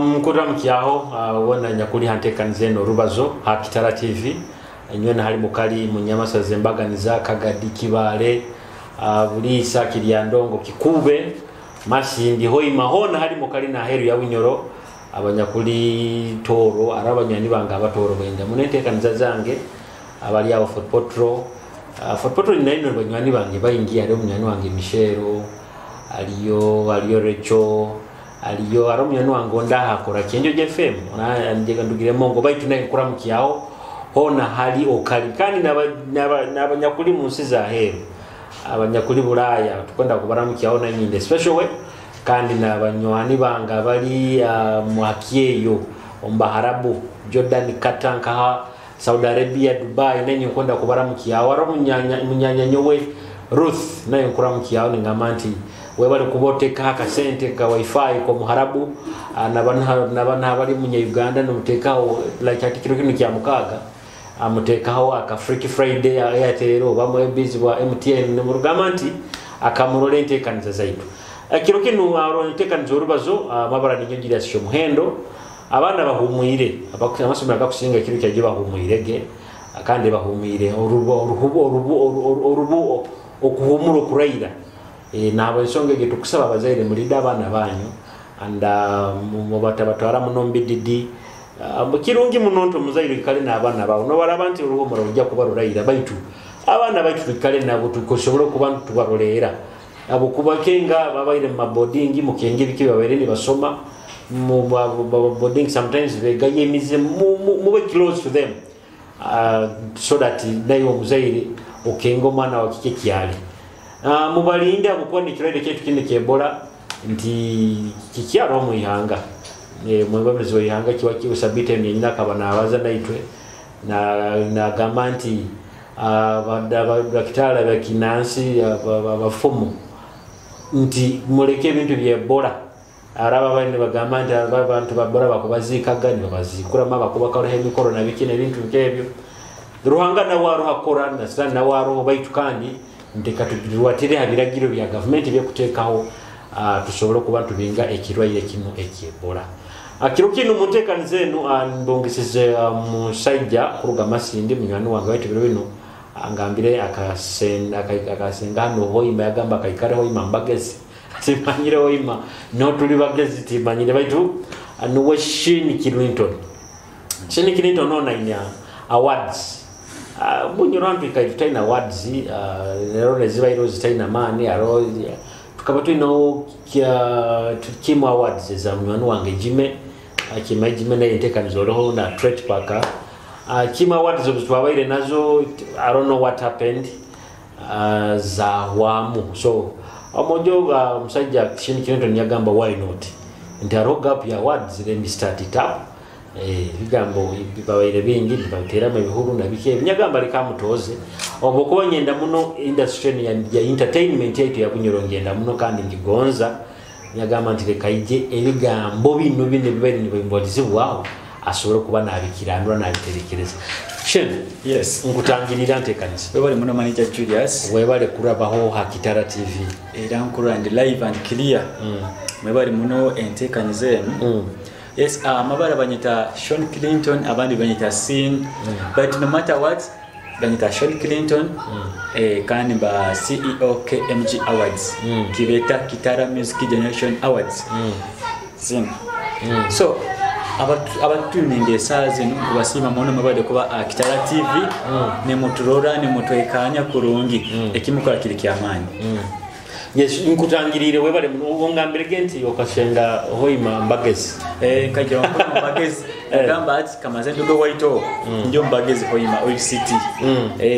Mkuramukyaho wona nyakuli hantekanize eno orubazo ha Kitara TV nywena hali mukali munyamasa zembaganiza Kagadi Kibale Bulisa Kiryandongo Kikube Masindi Hoima hona hali mukali na heru ya Bunyoro abanyakuli Toro arabanyani banga abatoro benda munentekaniza zange abali abo Fort Potro Fort Potro ni naino banywani bange baingia ari munywani wange Michelo aliyo Recho aliyo aromunyani wange ndahakora Kienjo FM na ndugire mongo baitu naye nkuramukiyaho hona hali okali kandi n'abanyakuli mu nsi za heru abanyakuli Bulaya tukwenda kubaramukiyaho na nyinde special way kandi n'abanywani banga bali mwakieyo ombaharabu Jordan Katanka Saudi Arabia Dubai nanyi nkwenda kubaramukiyaho aromunyanya nyowe Ruth naye nkuramukiyaho ningamba nti webale kuboteka akasente ka wifi ko muharabu nabana bali munye Uganda nomutekaho like atikiro kino kya mukaga amutekaho aka Freaky Friday ya Airtel oba busy wa MTN murugamba nti akamurole entekaniza zaitu akiro kino arontekaniza orubazo mabara ninyo gira sho muhendo abana bahumwire amasomero agakusinga kiro kyaje bahumwirege kandi bahumwire orubu okuhumura okuraira nabo ensonga ge tukusaba abazaire mulida abana banyu anda mubatabatwara muno mbididi kirungi muno nto muzaire kale n'abaana bawo nobalaba nti oluhumura ojja kubaluraira baitu abaana baitu tukale nabo tukosobola okuba tubalolera abo kubakenga babaire mu mabodingi mukenge biki babaire ni basoma mu boarding sometimes begaye emize mube close to them so that naye omuzaire okenga omwana wa kike kyali mubalinde abukuwa nikirwaire kyaitu kino ky'Ebola nti kikyaro mu ihanga mwebembezi w'ihanga kiwa kiusabite nyina akaba naabaza naitwe nagamba nti abadakitari abakinansi abafumu nti muleke ebintu bya Ebola araba bane bagamba nti abantu ba Ebola bakubaziikaga nibabazikuramu abakubakaroho emikoro na biki n'ebintu nk'ebyo Ruhanga nawe aroho akora na Sitaani nawe aroho baitu kandi nteka turuwatire habiragiro bya gavumenti byekuteekaho tusobole okuba tubinga ekirwaire kino eky'Ebola. Kiro kino munteekaniza enu mbongesize musajja kuruga Masindi munywani wange waitu biro bino angambire akasenga hano Hoima yagamba akaikare Hoima mbagezi timanyire Hoima no tuli bagezi timanyire baitu nuwe Shane Clinton. Shane Clinton ona ina awards Bunyoro ntwika tutaina awards lero nezibairo zitaina maani aro tukaba tulinawo kimu awards za munywani wange Jime akima Jime naye enteekaniza oriho na Tret Parker kimu awards twabaire nazo I don't know what happened zahwamu so omojo musajja Shane Clinton yagamba why not nti hariho gap ya awards let me start it up ebigambo bibaire bingi bibateramu ebihuru na biki ebinyagamba leka mutoze obo kuba ngenda muno industry ya entertainment yaitu ya Bunyoro ngenda muno kandi ngigonza nyagamba nti leka ije ebigambo bino bine bibaire nibimbalizibwaho asobole kuba nabikiranura nabiterekereza. Shane, yes, nkutangirira ntekanisa webale muno manager Julius webale kurabaho ha Kitara TV era nkura and live and clear mwebale muno entekaniza eno. Yes, amabara banyita Sean Clinton, abandi banyita Sin, but no matter what, banyita Sean Clinton, kandi ba CEO KMG Awards, kibeta Kitara Music Generation Awards. Sin. So, abatuninge saa zino kubasiima muno mwebale kuba Kitara TV, ne muturora ne mutwekanya kurungi, ekimukola kiri kyamaanyi. Yes, nkutangirire webale ongambirege nti okashenga Hoima mbagezi. Nkagira Hoima mbagezi. Nagamba ati kamaze nduge waito ndio mbagezi Hoima Oil City.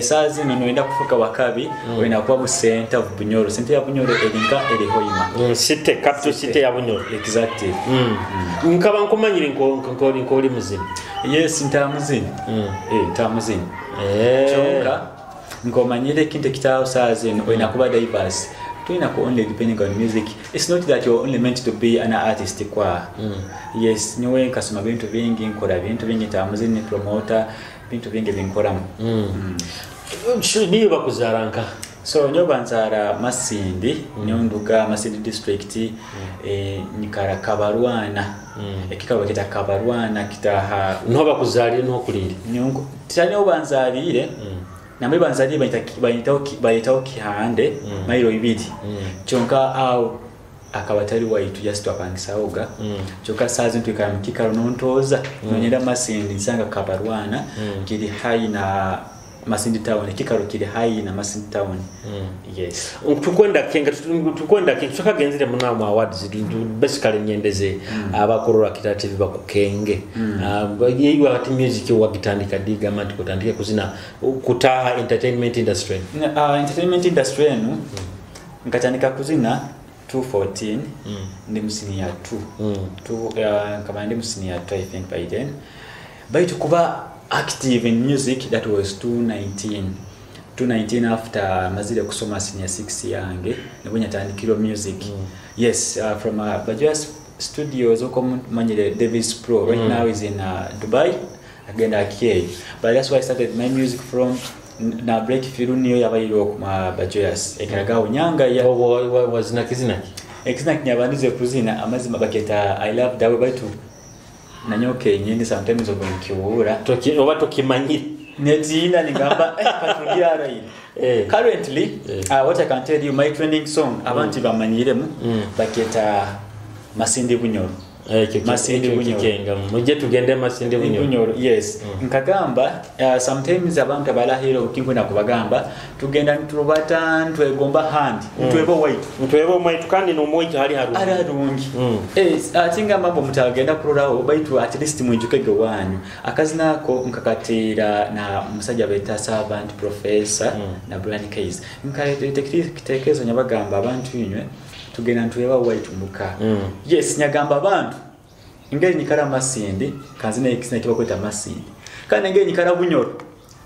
Saa zino noenda kufuka wakabi, oyina kuba mu center of Bunyoro. Center ya Bunyoro erinka eri Hoima. City, capital city ya Bunyoro. Exactly. Nkaba nkumanyire nkoli muzini. Yes, ntamuzini. Ntamuzini. Kyonka nkomanyire ekintu ekitawo saa zino, oyina kuba diverse. Tulina ku only depending on music. It's not that you're only meant to be an artist kwa. Yes, nyowe nkasoma bintu bingi, nkora bintu bingi, ntamuzini, promoter, bintu bingi binkoramu. Niyo bakuzara nka? So nyowe banzara Masindi, niyo nduga Masindi district, nyikara Kabarwana. Ekikaba kita Kabarwana kitaha. Niho bakuzarire, niho kurire? Tani banzarire. Namwe banzarire bayitaho Kihande, mailo 2. Kyonka awo akaba tali waitu, just twapangisawoga. Kyonka saa zino twikara mu kikaro nontoza, nonyera Masindi nsanga Kabarwana kiri hayi na Masindi town, ekikaro kiri hayi na Masindi town. Yes. Tukwenda kenga, tukwenda kenga, tukagenzire muno mu awards, basically nyendeze abakorora Kitara TV bakukenge. Yiwa ati music wagitandika diga manti kutandika kuzina kutaha entertainment industry. Entertainment industry enu nkatandika kuzina 214, ndi mu senior 2. Nkaba ndi mu senior 2 I think by then. Baitu kuba active in music that was 219. 219 after mazire kusoma senior 6 yange nibwo nyatandikira music. Yes, from Bajas Studios uko manyire Davis Pro right now is in Dubai agenda AK. But that's why I started my music from na breakthrough niyo yabayiro ku Bajas ekaraga unyanga ya wazina kizina ekizina kinyabandize kuzina amazima baketa I love dawe baitu nanyoke nyindi sometimes obonkiwura oba tokimanyire netina nigamba katugira right. Currently, what I can tell you, my trending song abantu bamanyiremu baketa Masindi Bunyoro. Masindi Bunyoro. Mujye tugende Masindi Bunyoro. Yes. Nkagamba sometimes abantu abalahiro kinkuna kubagamba tugenda ntubata ntwegomba hand ntwebo white ntwebo white kandi no white hari harungi. Ari harungi. Atinga mambo mutagenda kuroraho baitu at least mwijukege wanyu. Akazina ko nkakatira na musajja beta servant professor na Brian Case. Nkarete nyabagamba abantu inywe tugenda ntweba white muka. Yes, nyagamba abantu ingeri nyikara Masindi kanzina ekisina kibakweta Masindi kandi ngeri nyikara Bunyoro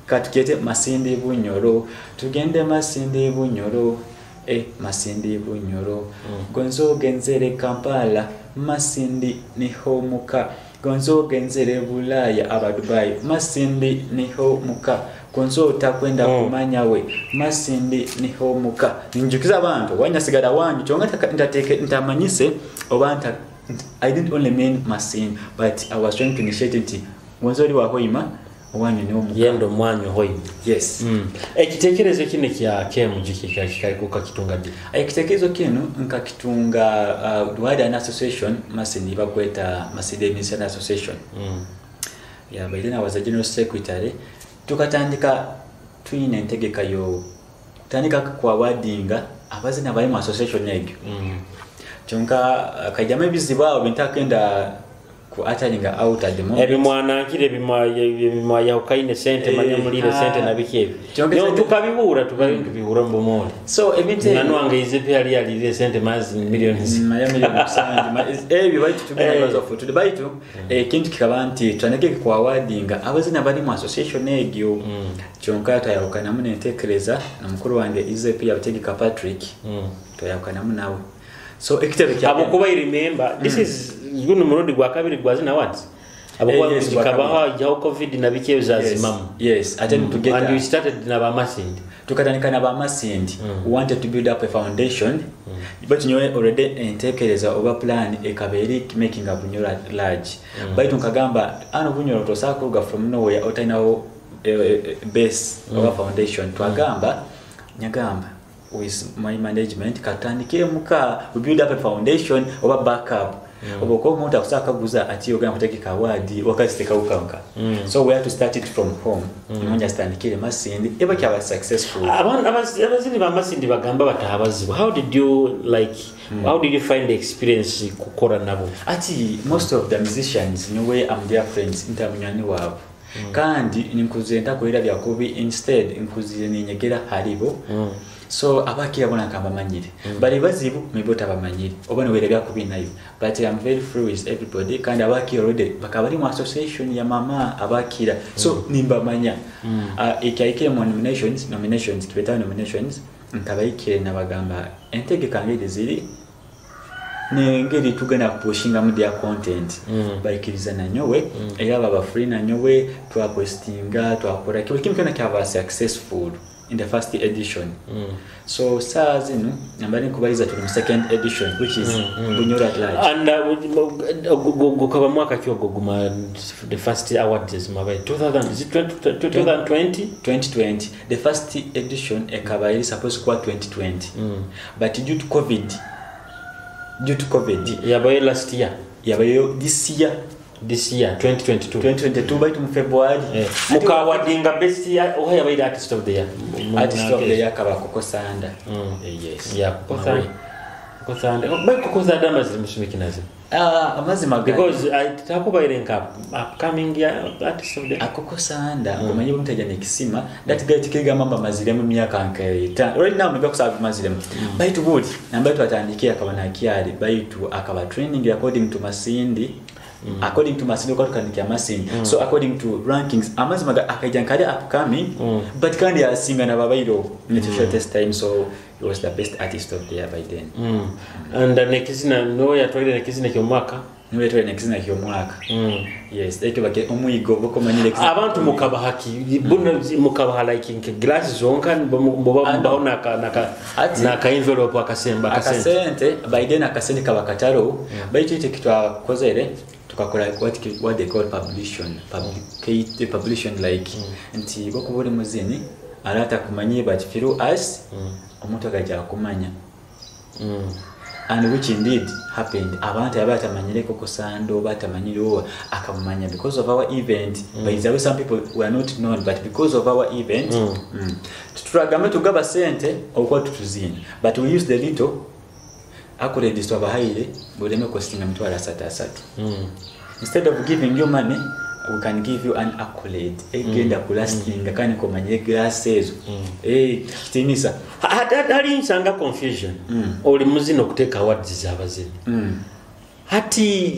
katukete Masindi Bunyoro tugende Masindi Bunyoro Masindi Bunyoro. Gonzo genzere Kampala Masindi niho muka gonzo genzere Bulaya aba Dubai Masindi niho muka gonzo utakwenda kumanya we Masindi niho muka. Ninjukiza abantu wanyasigara wanyu kyonga ntateke ntamanyise obanta. I didn't only mean Masindi, but I was trying to initiate it. Gonzo wa Hoima wanyu niho muka yendo mwanyu Hoima. Yes. Ekitekerezo kino kya KMG kikaikuka kitunga di. Ekitekerezo kino nkakitunga Rwanda Association Masindi bakweta Masindi Mission Association. Yeah, by then I was a general secretary. Tukatandika twine entegeka yo tandika kwa wadinga abazina bali mu association egyo. Kyonka kajama ebizibu awo bintakenda ku atalinga out at the moment. Ebimwanankire bimwa yahukaine sente manyamulire sente na biki ebyo. Yo tukabibura tubibura mu bumole. So ebinte nanwange izepe yali yalire sente mazi millions. Maya millions ebyo baitu tugenda bazo food baitu ekintu kikaba nti twaneke kwa wadinga abazina bali mu association egyo. Kyonka tayawukana mu nentekereza na mukuru wange izepe yabutegeka Patrick. Tayawukana nawe. So ekitebe kya abukuba remember this is guno murundi gwa kabiri gwa zina awards abukuba kikabaho jaho covid na biki ezazimamu. Yes, attend together and we started na ba Masindi tukatandika na ba Masindi. We wanted to build up a foundation. But nyowe already entekereza oba plan ekaberi making a Bunyoro large. Baitu nkagamba ano Bunyoro tosakuruga from nowhere otainaho base oba foundation. Twagamba nyagamba with my management katandike muka we build up a foundation oba backup. Oba okuba omuntu akusobola akaguza ati ogenda kutegeka award wakazitekawo kanka. So we have to start it from home. Omunya zitandikire Masindi, eba kyaba successful. Abazini bamasindi bagamba batahabazibu. How did you like, how did you find the experience kukora nabo? Ati most of the musicians niwe am their friends, nta munywani waabo, kandi nkuze ntakolera byakubi, instead nkuze ninyegera haribo. So abakira bona nkabamanyire, bali bazibu maybe otabamanyire oba niwera byakubi nayo, but I'm very free with everybody. Kandi abakira already bakaba bari mu association ya mama abakira, so nimbamanya. Ekyaikire mu nominations kibeta nominations, nkabayikire nabagamba entegeka ngeri ziri nengeri tugenda kupushingamu their content. Bayikiriza nanyowe, era baba free nanyowe, twapostinga, twakora buli kimu kyona kyaba successful in the first edition. So saa zino nambari nkubaliza tuli mu second edition, which is Bunyoro at large. And gukaba mwaka ki ogwo guma the first awards zimabaye 2000, is it 20, 2020? 2020. The first edition ekaba eri supposed kuba 2020, but due to COVID Yabaye last year. Yabayo this year. This year, 2022. 2022, baitu mu February. Mukawadinga best year oha yabaire artist of the year. Artist of the year akaba Koko Sanda. Yes. Yeah, Koko Sanda. Koko Sanda, bai Koko Sanda amazire musumikinazi. Ah, amazima Because I takubaire nka upcoming year artist of the Akoko Sanda, omanyi bumutajja nekisima that guy, tikigamba mba maziremu emyaka nkaeta right now maybe kusaba maziremu, baitu buli namba twatandikira akaba nakyali, baitu akaba training according to Masindi, according to Masindi okatukandikia Masindi. So according to rankings, amazima akaija nkali upcoming, but kandi asinga nababairo in the shortest time, so he was the best artist of the year by then. And nekizina no yatwaire nekizina kyomwaka. Niwe twali nekizina kyomwaka. Yes, ekyo bake omuyigo bokomanyire. Abantu mukabaha ki buno? Mukabaha like nke glass zonka boba? Ah, no. Mubaho naka naka envelope akasemba akasente? Akasente by then akasente kaba kataro, baitu ite kitwakozere tukakora what they call publication, publicate, publication like nti bokuba ori muzini ara atakumanye, but through us omuntu akajja akumanya, and which indeed happened. Abantu aba batamanyire Koko Sando, batamanyire owa, akamumanya because of our event. By the way, some people were not known, but because of our event, turagambe tugaba sente okuba tutuzina, but we use the little accolades twabahaire buleme costinga 300,000. Instead of giving you money, we can give you an accolade egenda kulastinga kandi komanyire glass ezo. Eh, kitinisa. Hali nsanga confusion, oli muzina okuteeka awards z'abazini. Hati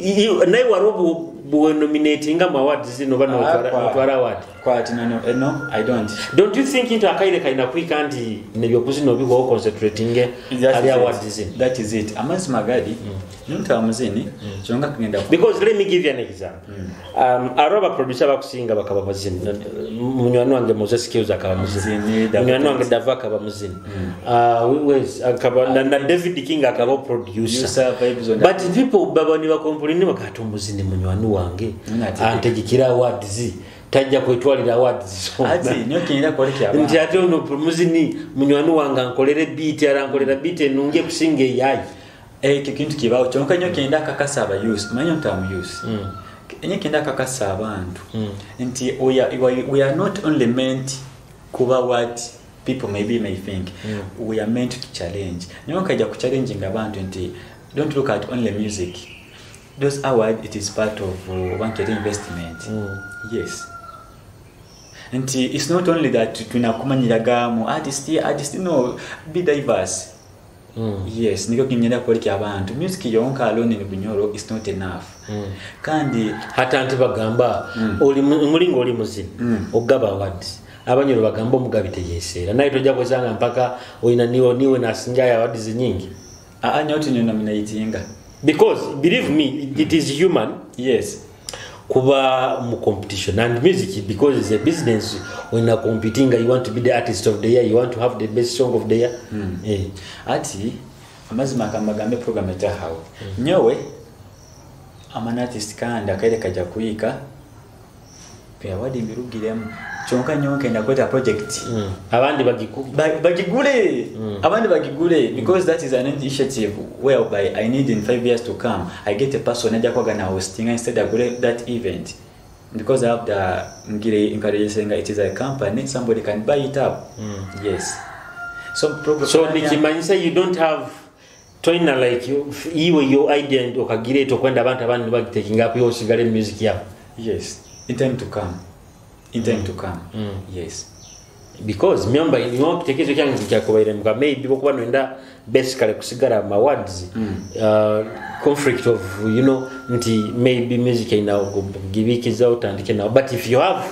naye wali bwenominatinga mu awards zino oba notwara award? Kwati no, no, I don't. Don't you think nti akaire kalina kwika nti nebyokuzina obigwawo, concentrating ali awards zino? That is it. Amazima gali muntu muzini kyonga kugenda Because let me give you an example. Aro abaproducer bakusinga bakaba bazini. Munywani wange Moses Skills akaba muzini. Muzini, David. Munywani wange Dava akaba muzini. Wes akaba na David King akaba producer. Producer, vibes on. But people baba nibakomplaini bakati omuzini munywani wange antegekera awards, tajja kwetwalira awards zonna. Ati nyo kiyinza kwolekya abantu. Nti ate ono muzini munywani wange ankolera beat, arankolera beat enungi ekusinga eyayi. Ekyo kintu kibaawo, kyonka nyo kenda akakasa abayusi manyi nti amuyusi enyo kenda akakasa abantu nti we are not only meant kuba what people maybe may think. We are meant to challenge. Nyo nkajja ku challenging abantu nti don't look at only music. Those award, it is part of bankete investment. Yes, nti it's not only that tunakumanyiragamu artist, artist, no, be diverse. Yes, nikyo kinyenda kwoleka abantu music yonka alone in Bunyoro is not enough. Kandi Hata anti bagamba oli mulinga oli muzini ogaba awards, abanyoro bagamba omugabi teyeseera, naye tojja kwesanga mpaka olina niwe nasingayo awards nyingi. Aa, nyo tunyinominatinga. Because believe me, it is human kuba mu competition and music, because it's a business. When you're competing, you want to be the artist of the year, you want to have the best song of the year. Ati amazima akambagambe program etahawe nyowe am an artist, kandi akaire kajja kuyika award mbirugiremu. Kyonka nyowe nkenda kweta project. Abandi bagiku Bagigule, abandi bagigule, because that is an initiative whereby I need in 5 years to come I get a person ajja kwaga na hosting instead agule that event, because I have the ngire encouraging it is a company, somebody can buy it up. Yes, so program. So nikimanyisa you don't have, toina like iwe yo idea okagireta okwenda abantu abandi bagitaking up, yo osigale mu music yabo? Yes, in time to come, in time to come, yes. Because myomba niwo kitekerezo kyange kyakubaire mga maybe bokuba noenda basically kusigala mu awards, conflict of nti maybe music ina kugibikiza otandike nawo. But if you have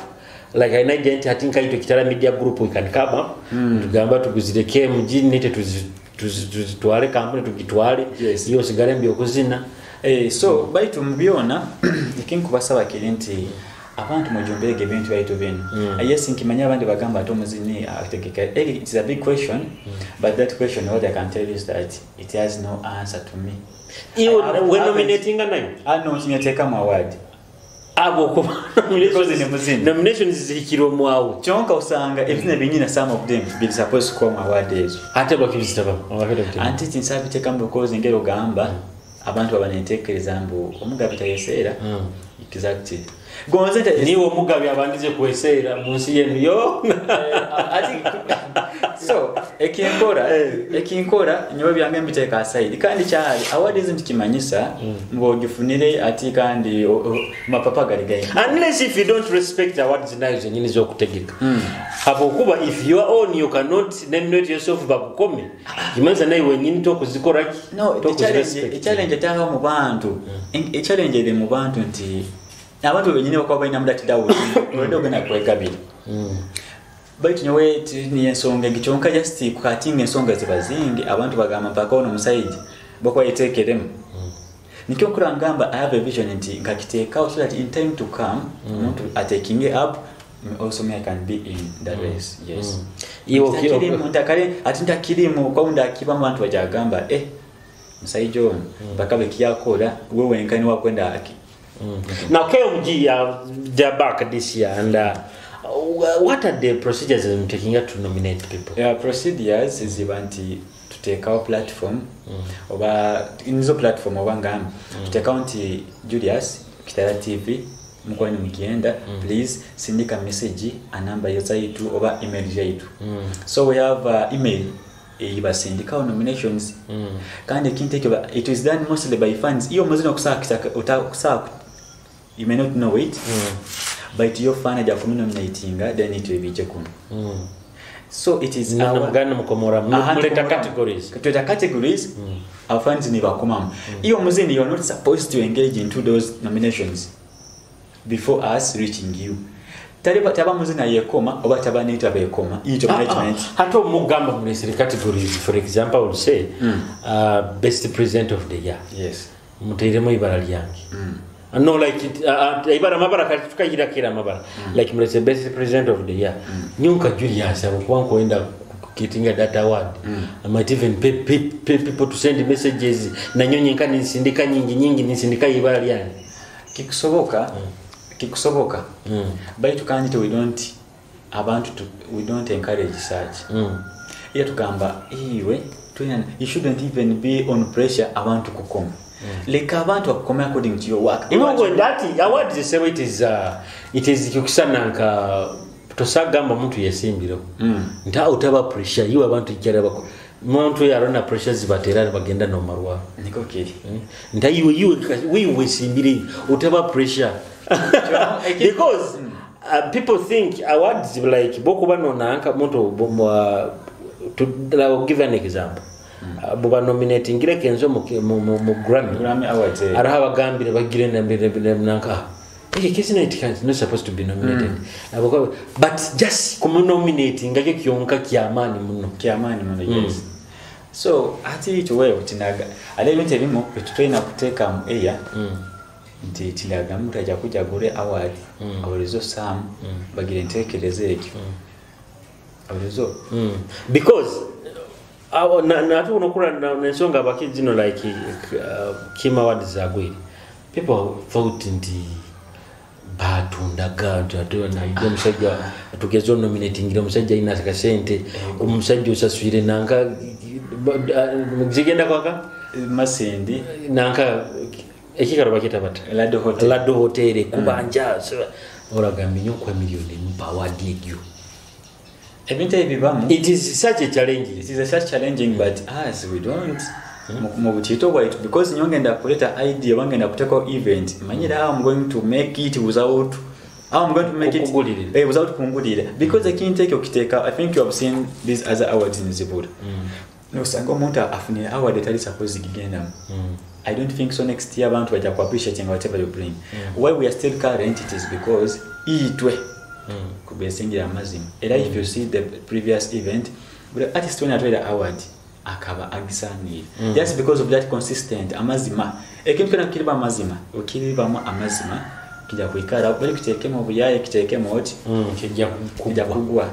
like an idea nti ati nkaito Kitara Media Group, we can come up, tugamba tuguzire KMG nite tuzitwale kampuni tugitwale, iyo osigale mbyo okuzina. Eh, so baitu mu byona ekinkubasaba kiri nti abantu mujumbirege ebintu byaitu bino. Yes, nkimanya abandi bagamba ate omuzini ategeka. Eh, it is a big question, but that question, what I can tell you is that it has no answer to me. Iwe wenominatinga nayo? Ah, no, kinyateekamu award. Abo kuba Because ni muzini. Nominations zihikirwa omwawe. Kyonka osanga ebizina binyina, some of them biri supposed kuba mu award ezo. Ate bakibizitaba? Anti tinsabiteekamu because ngeri ogamba abantu baba nentekereza mbu omugabi tayeseera. Exactly, gonze Niwe omugabi abandize kweseera mu nsi yenu yo. Ati so ekinkora nyowe byange mbiteeka aside, kandi kyali award ezo ntikimanyisa ng'ogifunire ati kandi mapapa gali gaini. Unless if you don't respect awards nayo zenyini zokutegeka, habwokuba if you are on, you cannot nominate yourself bakukome, kimanyisa naye wenyini tokuzikoraki. No, the challenge etaho mu bantu, e challenge eri mu bantu nti abantu benyini bakuba balinamu that doubt olwedde ogenda kwegabira. Baitu nyowe niyo ensonga egi kyonka, just kukatinga ensonga ziba zingi, abantu bagamba mpaka ono omusajja bakuba yeteekeremu. Nikyo nkura ngamba I have a vision nti nkakiteekawo so that in time to come omuntu atakinge up, also me I can be in the race, yes. Iwe Ntakirimu, ati ntakirimu kwawunda akibamu abantu bajagamba, eh, musajja ono mpaka bekiyakola we wenka niwakwenda aki. Now KMG, they're back this year, and what are the procedures in taking to nominate people? Yeah, procedures ziba nti tuteekawo platform oba nizo platform oba ngamba tuteekawo nti Julius, Kitara TV mukwani mugenda, please sindika message anamba yo zaitu oba email yaitu. So we have email eyibasindikawo nominations, kandi ekintu ekyo it is done mostly by fans. Iyo muzina okusaa, you may not know it, but your fan ajja kumunominatinga, then it will bijje kuno. So it is our Muganda mukomora Aha, muleta tukomora. categories. Tuleta categories, our fans nibakomamu. Iyo muzini, you are not supposed to engage into those nominations before us reaching you. Taliba taba muzina yekoma oba taba nita bekoma ito management. Ate omugamba mulesere categories, for example, I would say best president of the year, muteiremu ibara lyange. No, like it, ibara mabara kati tukayira amabara, like mulese best president of the year, nyonka Julius abukuba nkwenda getting that award, I might even pay people to send messages nanyonyi nka ninsindika nyingi nyingi ninsindika ibara lyange. Kikusoboka, kikusoboka, baitu kandi we don't abantu to, we don't encourage such. Iya tugamba iwe tulina, you shouldn't even be on pressure abantu kukoma. Leka abantu bakukome according to your work. No, when that award is say it is kikusana nka tosagamba omuntu yesimbiro nti awo taba pressure iwe abantu ijjala bako muntu yarona pressure zibatera bagenda nomarwa. Niko kiri. Nti iwe iwe wesimbire utaba pressure, because people think awards like bokuba nonanka muntu to I'll give an example, buba nominating Kenzo mu Grammy. Grammy Awards, eh. Araho abagambire bagire nanka ekyo kizina, it is not supposed to be nominated. But just kumunominating ngakyo kyonka kyamaani muno. Kyamaani muno, yes. So ati ekyo wewe kinaga ate ebintu ebimu tetulina kuteeka mu air nti kiraga muntu ajja kujja agule award, awulize osaamu bagira enteekereza ekyo awulize. Because nate onokula nensonga abaki zino like Kim Award zagwire, people thought nti batundaga nti ate naija omusajja Tugeze onominatingira omusajja alina akasente, omusajja osaswire nanka zigenda kwaka. Masindi. Nanka ekikaro bakita bata? Lado Hotel. Lado Hotel kubanja oragamba nyo kwa miliyoni mpa award egyo. Ebintu ebibamu. It is such a challenge. It is a such challenging, but as we don't mu butito bwaitu, because nyo ngenda kuleta idea, wangenda kuteko event, manyira how I'm going to make it without, how I'm going to make it Kukugulirira. Without kungulira, because ekintu ekyo kiteeka. I think you have seen these other awards in Zibura, nosanga omuntu afunire award etali supposed kugendamu. I don't think so next year abantu bajja ku appreciating whatever you bring. Why we are still current, it is because itwe kubesingira amazima. Era if you see the previous event, buli artist wena atwera award akaba agisanire, just because of that consistent amazima. Ekintu kyona kiriba amazima, okiribamu amazima, kijja kwikara bali kiteekemu obuyaye, kiteekemu oti. Kijja kijja kugwa. Kugwa.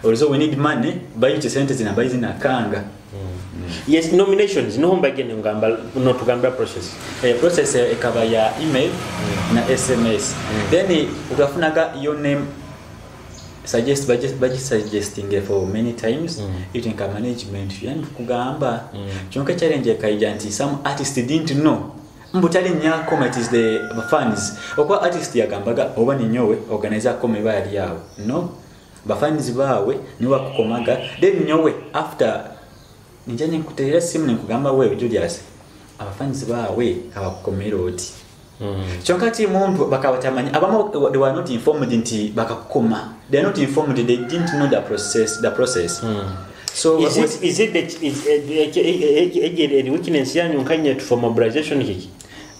Although we need money, bayite sente zina bayi zinakanga. Yes, nominations niho mbagene ngamba notugambira process. Process ekaba ya email na SMS. Then utafunaga your name suggest, budget suggesting for many times. It nka management yani kugamba kyonka challenge ekaija nti some artist didn't know mbu tali nyako, it is the fans. Okwa artist yagambaga oba ninyowe organizer kome bali yawe, no bafans bawe niwa kukomaga. Then nyowe after ninjanye nkuterera simu nikugamba, wewe Julius, abafanzi bawe kabakukomera oti. Kyonka ti muntu bakabatamanyi, abamu they were not informed nti bakakukoma. They are not informed, they didn't know the process. So Is it the is eh, weakness yanyu nkanye for mobilization kiki?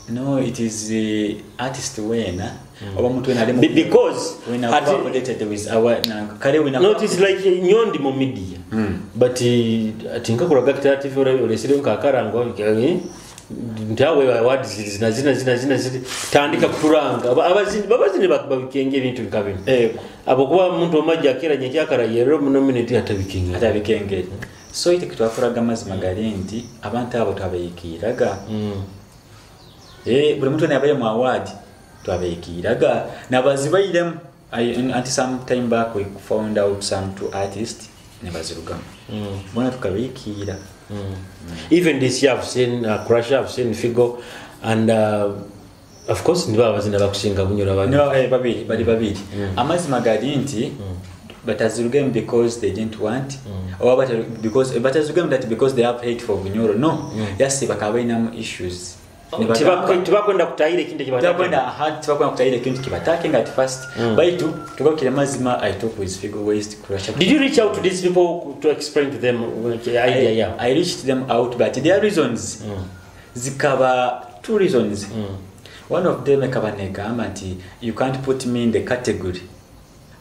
No, it is the artist wena oba muntu wena ali Because wena accommodated with our na kale wena. No, it is like nyondi mu media, but ati nkakuraga creative olesire nkakarango nti awe awards zina zina zina zina zina tandika kuturanga. Abazini babazini babikenge ebintu nka bino. Abo kuba muntu omajja akera nyekyakara yero nominate atabikenge. Atabikenge. So ite kitwakoraga amazima gali nti abantu abo twabeyikiiraga. Buli muntu nabaye mu award twabeyikiiraga nabazibairemu. Until some time back we found out some two artists nebazirugamu, bona tukabeyikiira. Even this year I've seen Crusher, I've seen Figo, and of course nibo abazina bakusinga Bunyoro babiri. No, babiri bali babiri. Amazima gali nti batazirugemu because they didn't want, or because batazirugemu that because they have hate for Bunyoro, no. Yasi bakaba balinamu issues. Ne Tibakwenda kutahira ekintu ekibataka. Tibakwenda, aha, tibakwenda kutahira ekintu kibatakinga at first. Baitu tugakire mazima, I talk with Figo West, Crusher. Did you reach out to these people to explain to them the idea? I reached them out, but their reasons zikaba two reasons. One of them ekaba negamba nti you can't put me in the category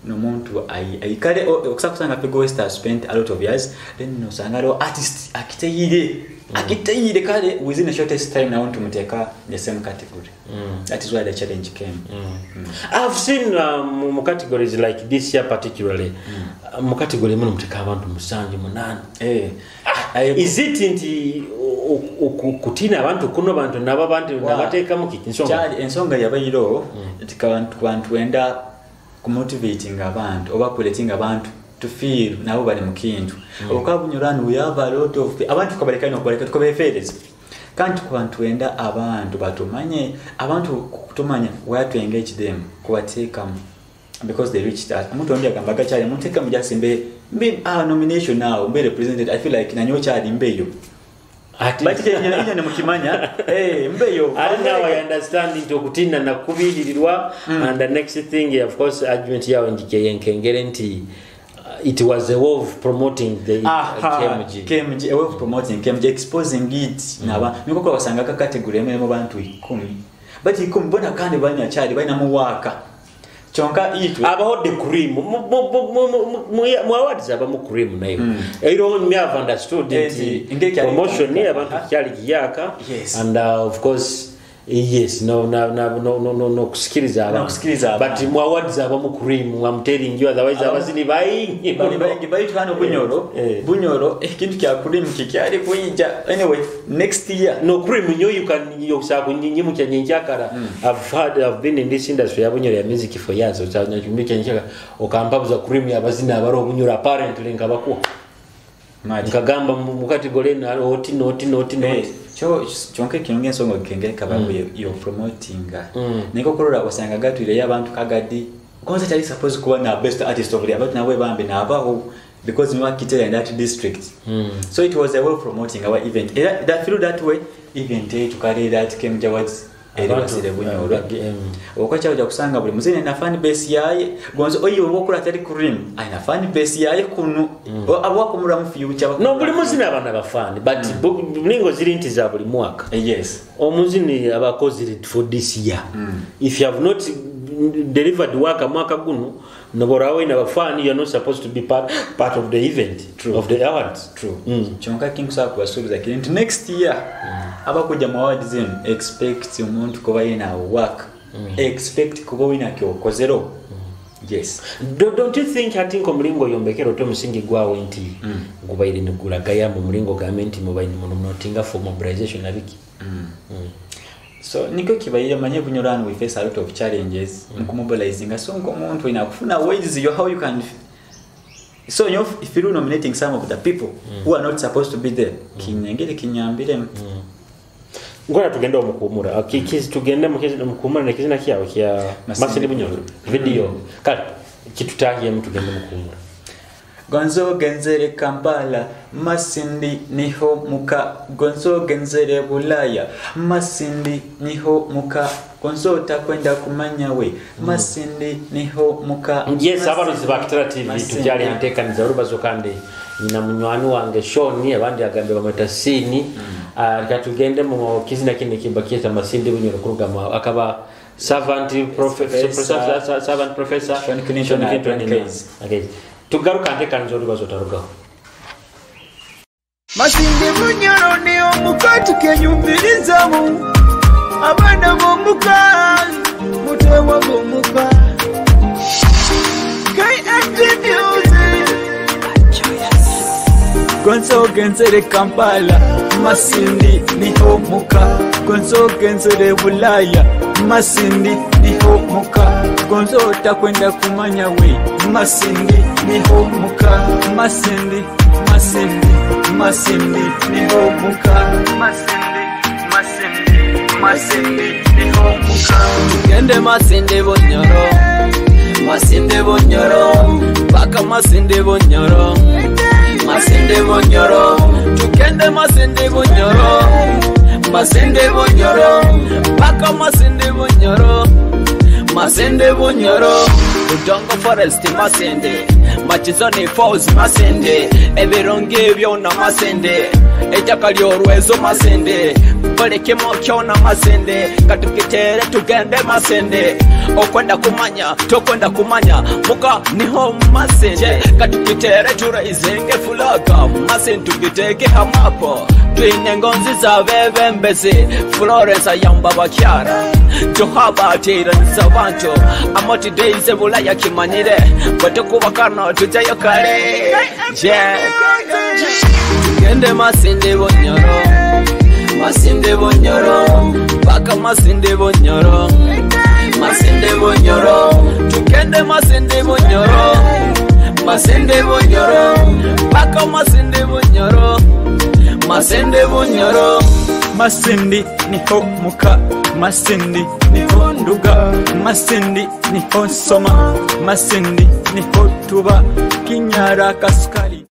nomuntu aikale okusa kusanga Figo West has spent a lot of years, then nosanga aliwo artist akiteyire akiteyire kale within the shortest time nawo ntumuteeka in the same category. That is where the challenge came. I've seen mu categories like this year particularly, mu category muno muteka abantu musanju munaana. Is it nti kutiina abantu kuno bantu nabo abantu nabateekamu kiki nsonga? Kyali ensonga yabairo nti kabantu wenda kumotivating abantu oba kuleting abantu to feel nabo bali mu kintu. Okuba Bunyoro we have a lot of abantu, tukabaleka nokubaleka tukabefereza, kandi kubantu wenda abantu batumanye, abantu kutumanya where to engage them, kubateekamu because they reached us. Omuntu ondi agamba gakyali munteekamu just mbe nomination now mbe represented. I feel like nanyo kyali mbeyo. But inyo nemukimanya, mbeyo. Ate now I understand nti okutiina nakubiirirwa. And the next thing, of course, argument yawe njikeyenkengere nti it was a way of promoting the KMG. KMG, a way of promoting KMG, exposing it. Naba niko kwa basanga ka category emwe mu bantu 10, but 10 bona kandi banya kyali balina mu waka kyonka itwe. Abaho the cream mu awards, abamu cream nayo era me have understood Eh, nti ngeri kyali promotion kyaka. abantu kyali kiyaka. And of course Yes, no no no no no no no kusikiriza abantu. N'okusikiriza abantu. But mu awards abamu cream, I'm telling you, otherwise abazini baingi. Bali baingi, baitu hano Bunyoro, Bunyoro ekintu kya cream kikyali kwija. Anyway, next year. No cream nyo you can yokusa kunyimukya nyenkyakara. I've been in this industry ya Bunyoro ya music for years. So nyimukya nyenkyakara okampabuza cream yabazina abaro Bunyoro apparently nkabakuwa. Nkagamba mu category na oti noti noti noti. Kyonka ekirungi ensonga kengere kababu yo promotinga. Niko kurora osanga gatwire y'abantu kagadi. Konza tali supposed kuba na best artist of the year, but nawe bambi nabaho because we kitera in that district. So it was a way of promoting our event. Era that through that way event tukare that came awards eri basire Bunyoro. Okwacha ojja kusanga buli muzini na fan base yaye gonzo oyo obokula tali cream aina fan base yaye kunu abakumura mu future. No, buli muzini abana bafani but mlingo ziri nti za buli mwaka. Yes. Omuzini abakozi for this year. If you have not delivered work mwaka guno noborawe na bafani, you are not supposed to be part of the event. True. Of the awards. True. Kyonka kinkusa kubasuubiza kiri nti next year abakujja mu awards zino expect omuntu kuba yina work. Expect kuba wina kyokozero. Yes. Don't you think ati nko mulingo yombekero to musingi gwawe nti gubaire nigulagaya mu mulingo gavumenti mubaine muno notinga for mobilization nabiki. So niko kibaire manye Bunyoro we face a lot of challenges mu mobilizing. So nko omuntu ina kufuna ways you how you can. So you if you nominating some of the people who are not supposed to be there, kinyengere kinyambire. Ngora tugende omukumura. Tugende mukumura nekizina kyawe kya Masindi Bunyoro video. Kale kitutahiye mutugende mukumura. Gonzo genzere Kampala, Masindi niho muka. Gonzo genzere Bulaya, Masindi niho muka. Gonzo takwenda kumanya we, Masindi niho muka. Yes, abaruzi ba Kitara TV tukyali ntekaniza urubazo kandi nyina munywani wange Shoni abandi agambe bamweta Sini. Katugende mu kizina kindi kibakieta Masindi Bunyoro kurugama akaba servant professor, servant professor Sean Clinton. Okay. Tugaruka ntekaniza urubazo tarugaho. Masindi Bunyoro ni omukati kenyumirizamu abaana b'omuka mutewa b'omuka KMT Music. Gonzo genzere Kampala, Masindi niho muka. Gonzo genzere Bulaya, Masindi niho muka. Gonzo takwenda kumanya we, Masindi niho muka. Masindi, Masindi, Masindi niho muka. Masindi, Masindi, Masindi niho muka. Tugende Masindi Bunyoro, Masindi Bunyoro, paka Masindi Bunyoro. Masindi Bunyoro, tugende Masindi Bunyoro, Masindi Bunyoro, paka Masindi Bunyoro, Masindi Bunyoro, Budongo Forest Masindi, Machizoni Falls Masindi, ebirungi byona Masindi, ettaka ly'olwezo Masindi, buli kimu kyona Masindi, katukitere tugende Masindi, okwenda kumanya tokwenda kumanya muka niho Masindi, katukitere turaizinge fulaga Masindi tugiteke hamapo twine ngonzi zabebembezi Florence ayamba bakyara Johaba atiranisa bantu amoti days bulaya kimanyire bwetukubakano tujayo kale. Tugende Masindi Bunyoro, Masindi Bunyoro, paka Masindi Bunyoro, Masindi Bunyoro, tugende Masindi Bunyoro, Masindi Bunyoro, paka Masindi Bunyoro, Masindi Bunyoro. Masindi niho muka, Masindi niho nduga, Masindi niho soma, Masindi niho tuba, kinyara kasukali.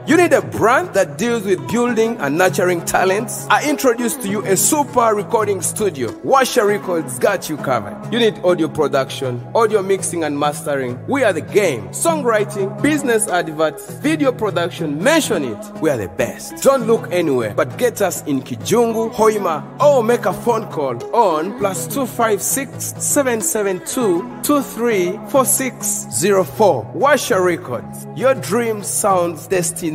You need a brand that deals with building and nurturing talents? I introduce to you a super recording studio. Washa Records got you covered. You need audio production, audio mixing and mastering. We are the game. Songwriting, business adverts, video production, mention it. We are the best. Don't look anywhere, but get us in Kijungu, Hoima, or make a phone call on +256 772 234604. Washa Records, your dream sounds destination.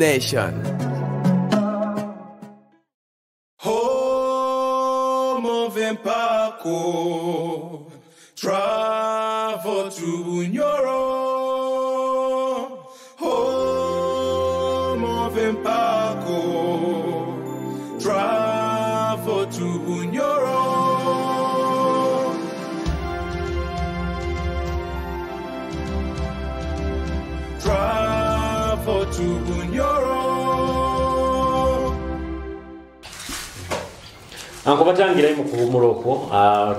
Empaako. Travel to Bunyoro, home of Empaako. Travel to Bunyoro. Travel to Bunyoro. Ankubatangirayo mu kuhumura okwo,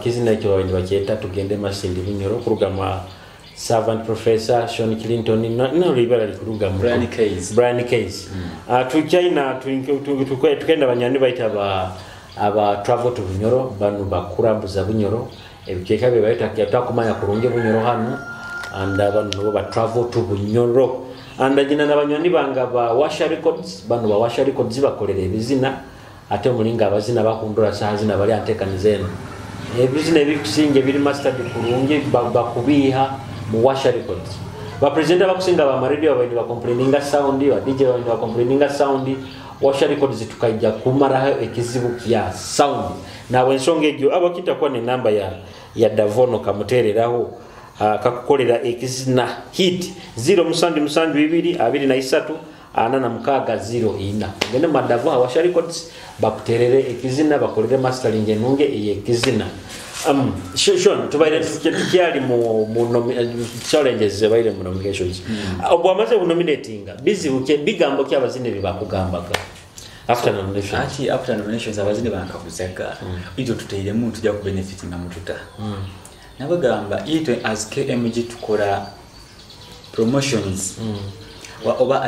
kizina ekyo babaire nibakyeta Tugende Masindi Bunyoro, kuruga mwa Servant Professor Sean Clinton, nolibara likuruga mu Brian Case. Brian Case. Tukyaina tukenda banywani baita aba Travel to Bunyoro, banu bakurambuza Bunyoro ebicweka bye baita twakumanya kurungi Bunyoro hanu, and banu nabo ba Travel to Bunyoro. And nyina na banywani banga ba Washa Records, banu ba Washa Records bakolera ebizina, ate omulinga abazina bakundura saha zina bali antekaniza eno ebizina ebikusinga ebiri mastered kurungi bakubiha mu Washa Records. Ba presenter bakusinga ba radio babaire bakomplaininga sound, ba DJ babaire bakomplaininga sound. Washa Records tukaija kumaraho ekizibu kya sound. Nawe ensonga egyo abakita kuba ne namba ya Davono kamutereraho, kakukolera ekizina hit 0772 23 46 04. Gende madavo Washa Records bakuterere ekizina, bakolere mastering enunge eyekizina. Sean, tubaire tukyali mu challenges zebaire mu nominations. Obwamaze bunominatinga bizibu ke bigambo ki abazine bibakugambaga after nominations? Ati after nominations abazine bankabuzaga ito tuteiremu tujja ku benefit nga mututa. Nabagamba itwe as KMG tukola promotions oba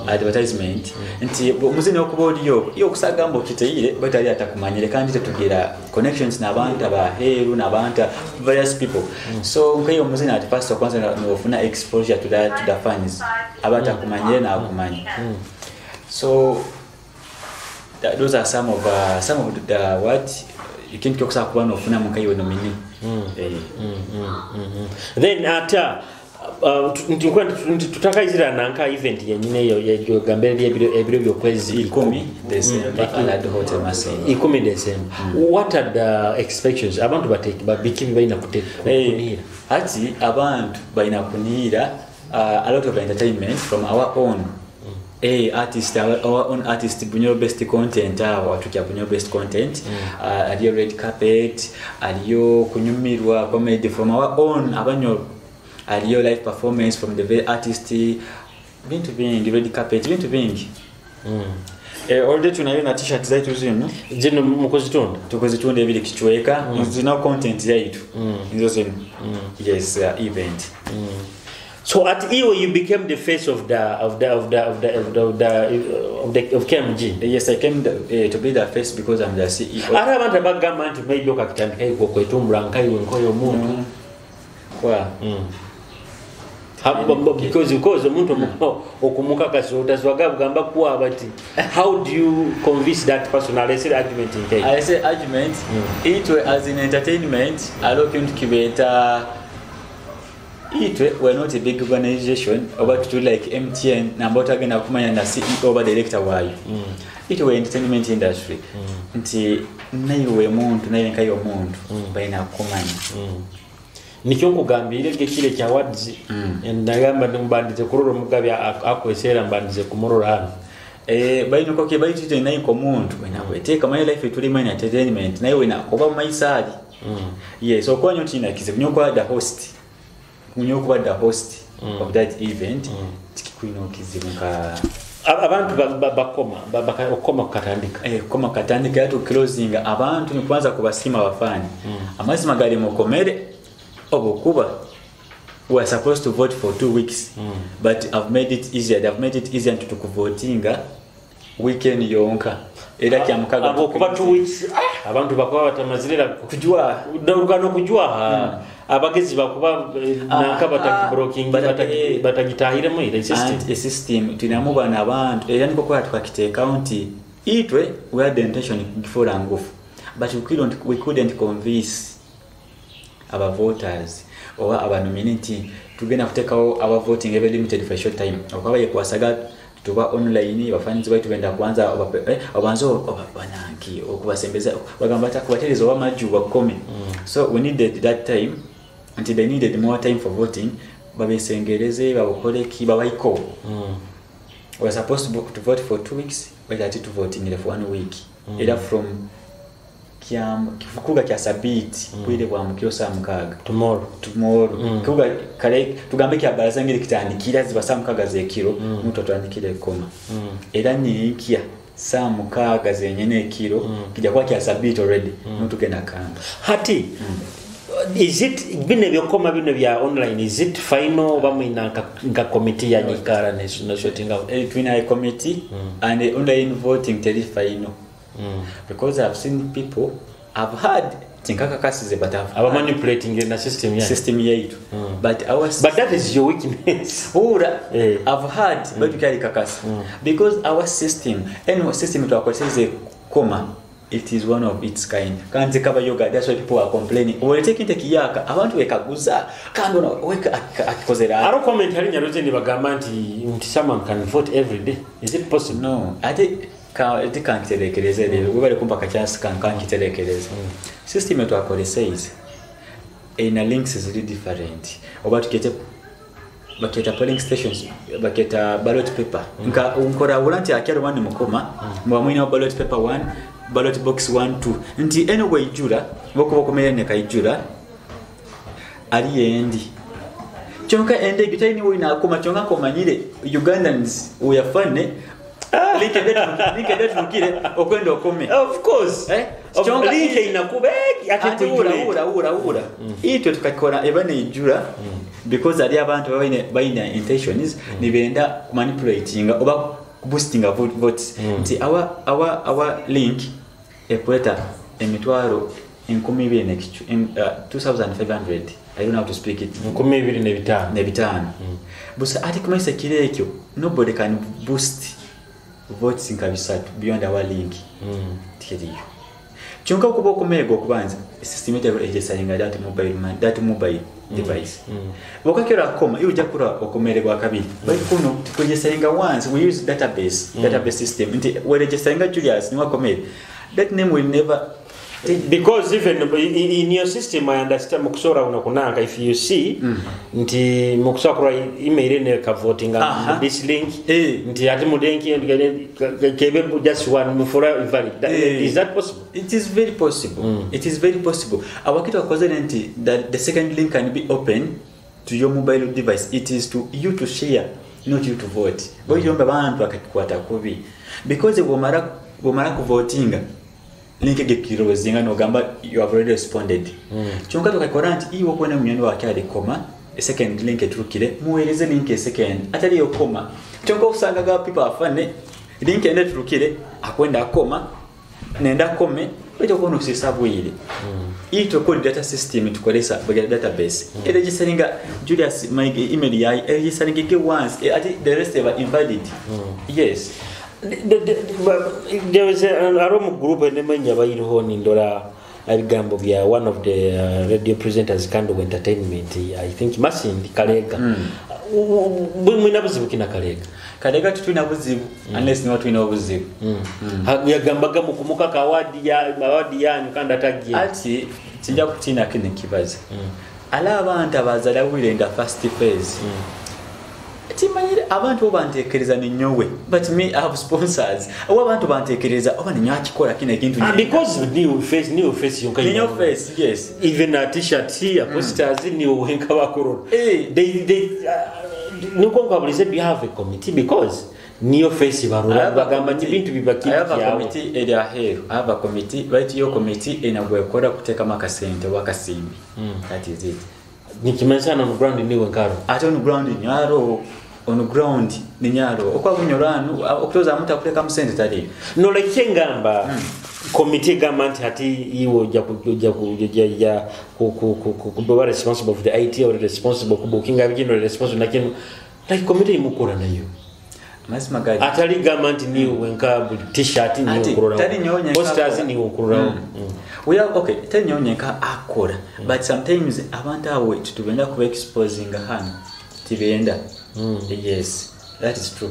advertisement nti muzini okuba oliyo iyo okusagamba okiteire batali atakumanyire kandi tetugira connections n'abantu abaheru n'abantu various people. So nkayo muzini ati first kwanza nofuna exposure to the fans abatakumanyire n'akumanya. So those are some of the what you can't kuba nofuna mukayo nomini. Then ata tutakaizira nanka event yenyine yo gambere ebiro byokwezi 10 December at the Hotel Masindi. 10 December. What are the expectations abantu bateke babiki balina kunira? Ati abantu balina kunira a lot of entertainment from our own artist, our own artist Bunyoro based content, watukya Bunyoro based content, aliyo red carpet, aliyo kunyumirwa comedy from our own abanyoro, aliyo live performance from the very artist, bintu bingi, red carpet, bintu bingi. Already tunayo na t-shirt zaitu zino zino mukozitunda tukozitunda ebiri kichweka zina content yaitu nizo zino. Yes, event. So at EO you became the face of the of the of the of the of the of the of, the, of KMG. Yes, I came to be the face because I'm the CEO. Ara abantu abagamba nti maybe okakitandika iko kwetumbula nkaiwe nkoyo omuntu. Kwa. Because omuntu okumukakasa otazwaga bugamba kuwa bati how do you convince that person? I say argument in case. I say argument it as in entertainment alo kintu kibeta itwe we're not a big organization about to like MTN namba otagenda kumanya na CEO oba director wayo. Itwe entertainment industry nti naye muntu naye nkayo omuntu balina kumanya. Nikyo nkugambire gekire kya awards ndagamba mbandize kurora omugabi akwesera mbandize kumurora hano. Balina koke bayitite naye ko muntu balina kweteeka my life tuli mu entertainment naye wena oba mu maisali. Yes, okwanyo tina kizibu nyokwa the host. Kunyokuba the host of that event tikikwino kizibu nka abantu bakoma bakoma kukatandika koma katandika yatu closing abantu ni kwanza kubasima abafani. Amazima gali mukomere obukuba we are supposed to vote for 2 weeks but I've made it easier. I've made it easier to kuvotinga weekend yonka era kya mukaga abo kuba 2 weeks abantu bakuba batamazirira kujua ndorugano kujua abagezi bakuba nanka batakiblocking batagitahiremo ile system and a system tunamuba n'abantu era niko kwa tukakiteka nti itwe we had the intention before ngufu but we couldn't convince our voters or our nominee tugenda kutekawo our voting every limited for a short time okaba yekwasaga Tuba online, bafanizi baitu benda kubanza obanze bananki okubasembeza, bagamba ati kubatereza oba maju bakome. So we needed that time, until they needed more time for voting, babesengereze, babakoleki, babaiko. We were supposed to vote for 2 weeks, but ati tuvotingire for one week. Era from kuga kya sabiti, bwire bwa mukiro saa 6. Tomorrow. Tomorrow. Kuga kale tugambe kya baraza ngeri kitandikira ziba saa 6 z'ekiro, muntu atandikira ekoma. Era nyinkya saa 6 zenyene ekiro, kijja kuba kya sabiti already, muntu genda kamba. Hati is it bino ebyokoma bino bya online, is it final oba mwina nka committee yanyikara ne sorting out? Tulina a committee, and the online voting teri final, because I've seen people, I've heard, tinkakakasize, but I've Aba manipulating na system yanyu. System yaitu, but our But that is your weakness. Ura, Eh. I've heard, but kyali kakasa, because our system, any system twakozese koma, it is one of its kind, kandi kaba yoga. That's why people are complaining, olete kintu ekiyaka, abantu bekaguza, kandi ono weka akikozera. Aro comment hari nyaruze nibagamba nti someone can vote every day. Is it possible? No, ate ate kankiterekereze rero, webale kumpa kachance, kankiterekereze. System twakozesa izi erina links ziri different, oba tukete baketa polling stations, baketa ballot paper. Nka nkorawula nti akyalo wani mukoma, muba mulina ballot paper 1, ballot box 1, 2, nti eno bweijula bokuba okomere nekaijula ali endi, kyonka endege talina wina akoma, kyonka komanyire Ugandans weyafane linkedetulukire okwenda okome. Of course. Eh? Link inakuba ate Ate wura kujula. Wura wura wura, itwe tukakora eba neijula, because ali abantu balina intentions, nibenda kumanipulatinga oba kuboostinga votes, nti our link ekweta emitwaro 2000 2500, I don't know how to speak it. 2500. 500 busa. Ate kumaisa kiro ekyo, nobody can boost votes nka 300 beyond our link. Tikiriyo, kyonka okuba okumeega okubanza system ejesalinga that mobile man, that mobile device. Bwokakera koma, iwe ojja kula okomerebwa kabiri, but kuno tukuregistaringa once. We use database system, nti weregistaringa Julius niwakomere, that name will never Because even in your system, I understand, mukusobola kuno kunanka, if you see nti mukusobola kula email ene kavotinga this link, nti ate mu link kebe just one mufura invalid. Is that possible? It is very possible. It is very possible. Awakitu wakozere nti that the second link can be open to your mobile device. It is to you to share, not you to vote. Boyomba abantu akakikwata kubi. Because bwomara kuvotinga, link egekirozinga nogamba you have already responded. Kyonka tukakora nti iwe okubona munyoni wake alikoma, a second link eturukire, muweereze link a second atali yokoma. Kyonka okusanga ga people afane link ende turukire akwenda akoma nenda kome, baitu okubona osisa bwire. Itwe kodi data system tukolesa bagala database, eregistaringa Julius my email yayi eregistaringa ge once, ati the rest eba invalid. Yes. There was a mu group enemanya bayiriho nindora ebigambo bya one of the radio presenters, kind of entertainment, I think Masindi Kalega. Mwina buzibu kina Kalega? Kalega tutulina buzibu, unless niwa tulina obuzibu. Yagambaga mukumukaka award ya award yanyu kandi atagiye. Ati kijja kutiina kino kibaza ala abantu abazala wire in the first phase. Timanyire abantu bo bantekereza ninyowe, but me, I have sponsors. Abo abantu bantekereza oba ninyo akikola kino ekintu. Ah, because new face yonka. Ninyo face, yes. Even a t-shirt here, posters ni wenka bakorora. They nuko nkabulize, do you have a committee? Because niyo face barora bagamba nti bintu I have a bibakiri. Committee eri aheeru. I have a committee, baitu yo committee enagwekora kuteekamu akasente oba akasimbi. That is it. Nikimanyisa on ground niwe nkaro. Ate on ground nyaro, on ground ninyaro okwabunyolanu okutoza amuntu akulekamu sente taliyo. Noleke ngamba komite egamba nti ati iwe ojja kuba responsible for the IT or responsible ku booking abigino responsible nakino, like komite imukora nayo. Amazima gali Atali gamba nti niwe wenka buli t-shirt niwe Ati, okurora, tali nyowe nyenka posters akola. niwe okurora. We are okay, tali nyowe nyenka akola, but sometimes abantu abo tetubenda kuba exposinga hano, tibenda. Yes, that is true.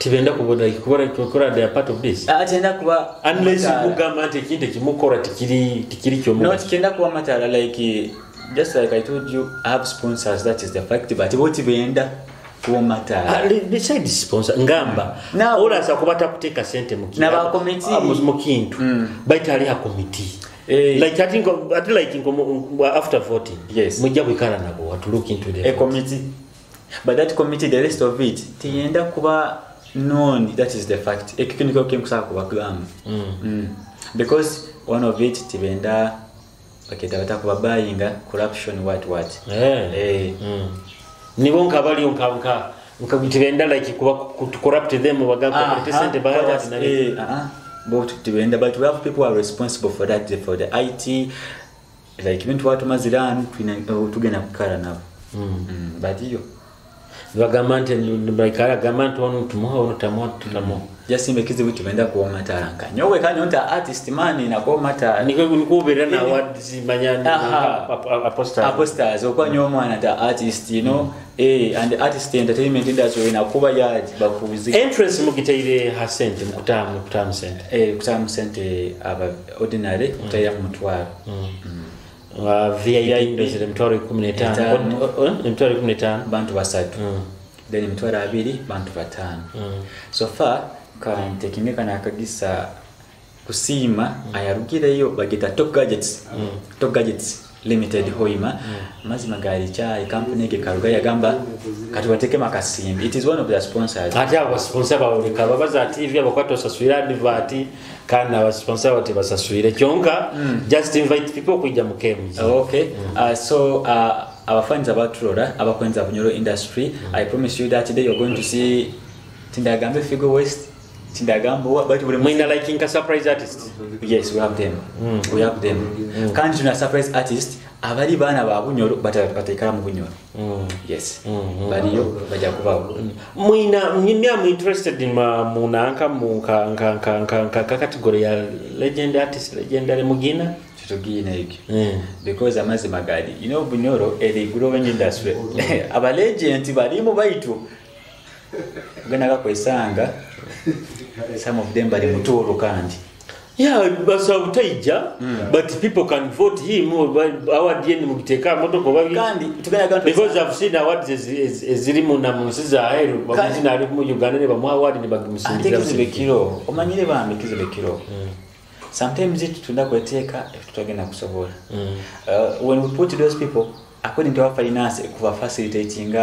Tibenda kubona kubona kubona they are part of this. Atenda kuba Unless mataala. Mugamba nti ekintu ekimukora tikiri No, kyomugaso. tikenda kuba mataala, like just like I told you, I have sponsors, that is the fact, but bo tibenda kuba mataala. Besides sponsor, ngamba olasa kuba takuteeka sente mu N'aba committee. Mu kintu baita ali ha committee. Like I think I like after voting, mujja kwikara nabo to look into the a committee, but that committee, the rest of it tiyenda kuba known, that is the fact. Ekyo nikyo kenkusaba kubagamba. Because one of it tibenda baketa batakuba buying corruption, what what. Nibo nkabaliyo nka tibenda like kuba to corrupt them, bagamba uh sente But, both tibenda, but we have people who are responsible for that, for the IT, like ibintu watumazira tugenda kukara nabo. But iyo bagamba nti baikara gamba nti ono tumuha, ono tamuha, tutamuha. Jasimba ekizibu tibenda kuwa mataala nka nyowe kanyo nta artist man nakuwa mataala. Niko nikuberera na awards manya aposters. Aposters okwa nyowe mwana ta artist, you know, and the artist entertainment industry nakuba yard bakuzi. Entrance mugiteire ha sente mukutamu sente. Kutamu sente aba ordinary kutaira mutwaro. VIP ndozere mtwaro 15. Mtwaro 15 bantu basatu. Then mtwaro 2 bantu 5. So far kan tekimeka na akagisa kusiima ayarugireyo bagita Top Gadgets. Top Gadgets Limited Hoima. Mazima gali chai company ke karuga yagamba katubateke makasimbi. It is one of their sponsors. Ate abo sponsor bawulika babaza TV abakwato saswira advert kana aba sponsor bate basaswire kyonka just invite people kujja mu KMG. Okay. So our fans abaturora abakwenza Bunyoro industry, I promise you that today you're going to see Tindagambe Figo West, Tindagambo, but we mwina like inka surprise artist. Yes, we have them. We have them. Kandi tuna surprise artist abali bana ba Bunyoro bataikara mu Bunyoro. Yes. Baliyo bajja kubawo. Mwina I'm interested in munanka mu ka category ya legend artist, legendary mugina. Tutugina ekyo. Because amazima gali, you know, Bunyoro eri growing industry. Aba legend balimu baitu. Ugenda kwesanga some of them bali mutoro kandi. Yeah, basa utaija, but people can vote him our DNA mugiteka motoko babi. Kandi tugenda because I've seen awards eziri mu na munsi za Aheru, bamuzi na mu Uganda ne bamuha award ne bagimusindira. Ate kizibekiro, omanyire bambi kizibekiro. Sometimes it tunda kweteka tutagenda kusobola. When we put those people according to our finance kuva facilitating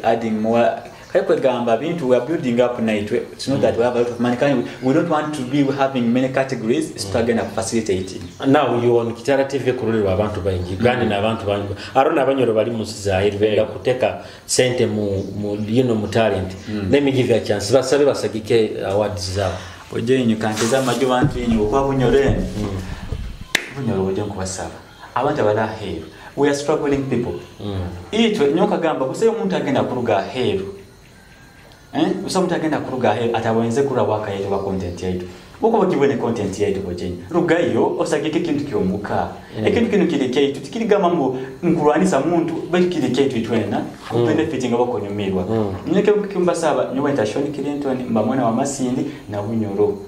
adding more kwegamba bintu we are building up night. It's not that we have a lot of money. We don't want to be having many categories. Tutagenda facilitating. Now you on Kitara TV kurulirwa abantu bangi Uganda n'abantu bangi arona abanyoro bali mu nsi za Aheru benda kuteka sente mu you know mu talent. Let me give you a chance. Basabe basagike awards zabo. Ojenyu kanteza amajo bantu yenyu okwa Bunyoro eno. Bunyoro oje nkubasaba. Abantu abali aheeru. We are struggling people. Itwe nyoka gamba kusayo omuntu agenda kuruga aheeru. Usa omuntu agenda kuruga aheeru atawenze kura waka yetu ba content yetu. Uko bakibone content yetu bojenyu. Rugayo osagike kintu kyomuka. Ekintu kino kiri keitu tikirigamba mu nkurwanisa muntu bali kiri keitu itwena ku benefiting abakonyumirwa. Nyeke kimbasaba nyowe nta Sean Clinton mba mwana wa Masindi na Bunyoro.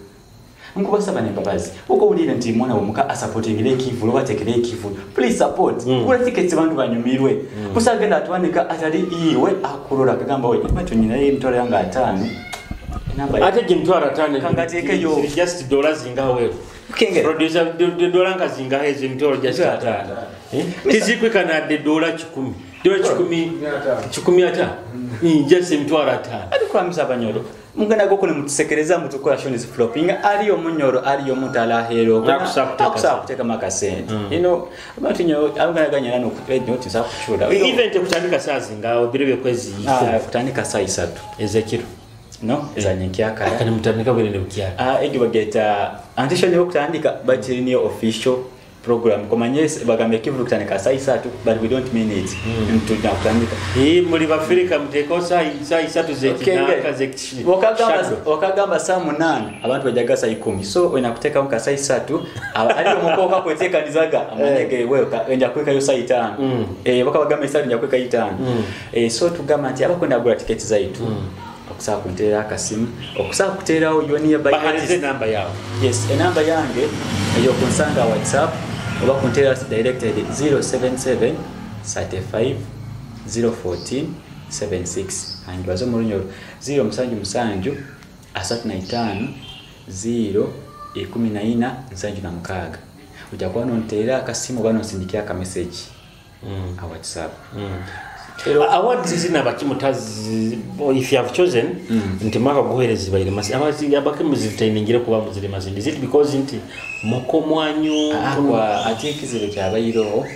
Nkubasaba nembabazi. Uko ulire nti mwana wa muka asupportingire kivulo batekere kivulo. Please support. Kula tickets bantu banyumirwe. Kusagenda atwanika atali iwe akurora kagamba we batu nyina ye mtwaro yanga 5. Namba ate gimtwaro 5 kangateke yo just dollars zingaho wewe. Producer dola nka zingaho ezo mtwaro just 5. Tizikwika na de dola 10. Dola 10 15. Just mtwaro 5. Ati kuramisa Abanyoro. Mugana goko ne mutusekereza mutukora Sean is flopping ariyo Munyoro ariyo mutala hero akusakuteka makasente. You know abantu nyo abugana ganyana no kutwe kuchura. Event kutandika saa zingaho bire kwezi kutandika saa 3 ezekiro. No ezanyenkyakara. Akani mutandika bwene ne bukyala. Egyo bageta antisho nyo kutandika but ni official program komanye bagambe kivu kutandika saa 3 but we don't mean it. Mtujja kutandika. Muri Afrika muteko saa 3 zekinaka zekishi. Wakagamba saa 8 abantu bajaga saa 10. So wena kuteka nka saa 3 ali omukoka kweteka nizaga amanege wewe enja kweka yo saa 5. Bakabagamba saa nja kweka 5. So tugamba nti abakwenda gula tickets zaitu. Okusobola kunteera akasimu, okusobola kuteerawo your nearby Bahereze artist. Enamba yawe. Yes, enamba yange eyokunsanga WhatsApp oba kunteera directed 077 35 014 76. Angibaze omurunyoro 077 35 0 14 76. Ojja kuba nonteera akasimu oba nonsindikira akameseji a WhatsApp. Awards zino abakimutazi, if you have chosen nti mwaka guhereza baire masi, awards abakimu zitainingire kuba muziri Masindi, is it because nti muko mwanyu? Kwa ate ekizibu kyabayireho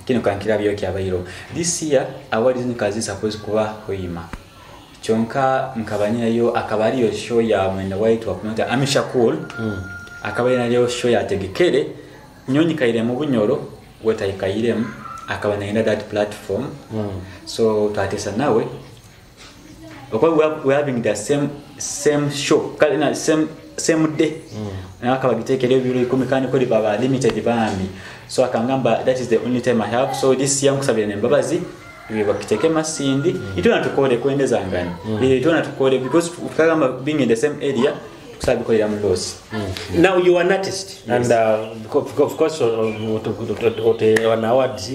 kino kankirabyo kyabayireho this year, awards nikazi supposed kuba Hoima, kyonka nkaba nyinayo akaba ariyo show ya mwenda waitu wakumwita Amisha Cool, akaba nayo show yategekere nyonyikaire mu Bunyoro wetayikairemu, akaba nayenda that platform. So twatesa nawe okuba we are having the same show kale na same day, nawe akaba gitekera ebiro 10 kandi kuri baba limited bambi, so akangamba that is the only time I have, so this year nkusabira nembabazi iwe bakiteke Masindi, itona tukore kwendezangana, itona tukore because tukagamba being in the same area tukusaba bikolera mu loss. Now you are an artist and of course ote awards,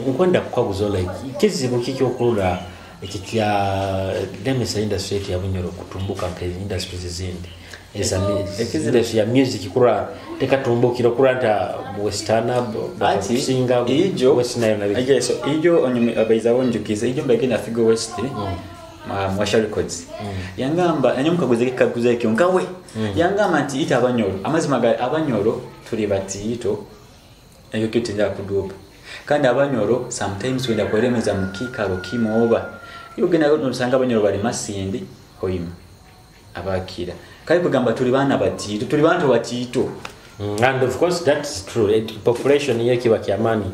nkwenda kukaguza, like kizibu kiki okulula ekyo kya lemesa industry yetu ya Bunyoro kutumbuka nka industries ezindi eza industry ya music kurwa tekatumbukira kurwa nta western Ati kusinga ijo West Nile na biki. Yes, so ijo onyumi abaiza bonjukiza ijo mbagenda Figo West, Mwasha Records yangamba nanyo mukaguze kikaguze ekyo nkawe yangamba nti ita Abanyoro, amazima ga Abanyoro tuli batito, ekyo kitinja kudupa, kandi Abanyoro sometimes wenda kweremeza mukikaro kimoba iyo genda nosanga Abanyoro bali Masindi, Hoima, abakira kali kugamba tuli bana batito, tuli bantu batito. And of course that's true. Population ye kiba kyamani.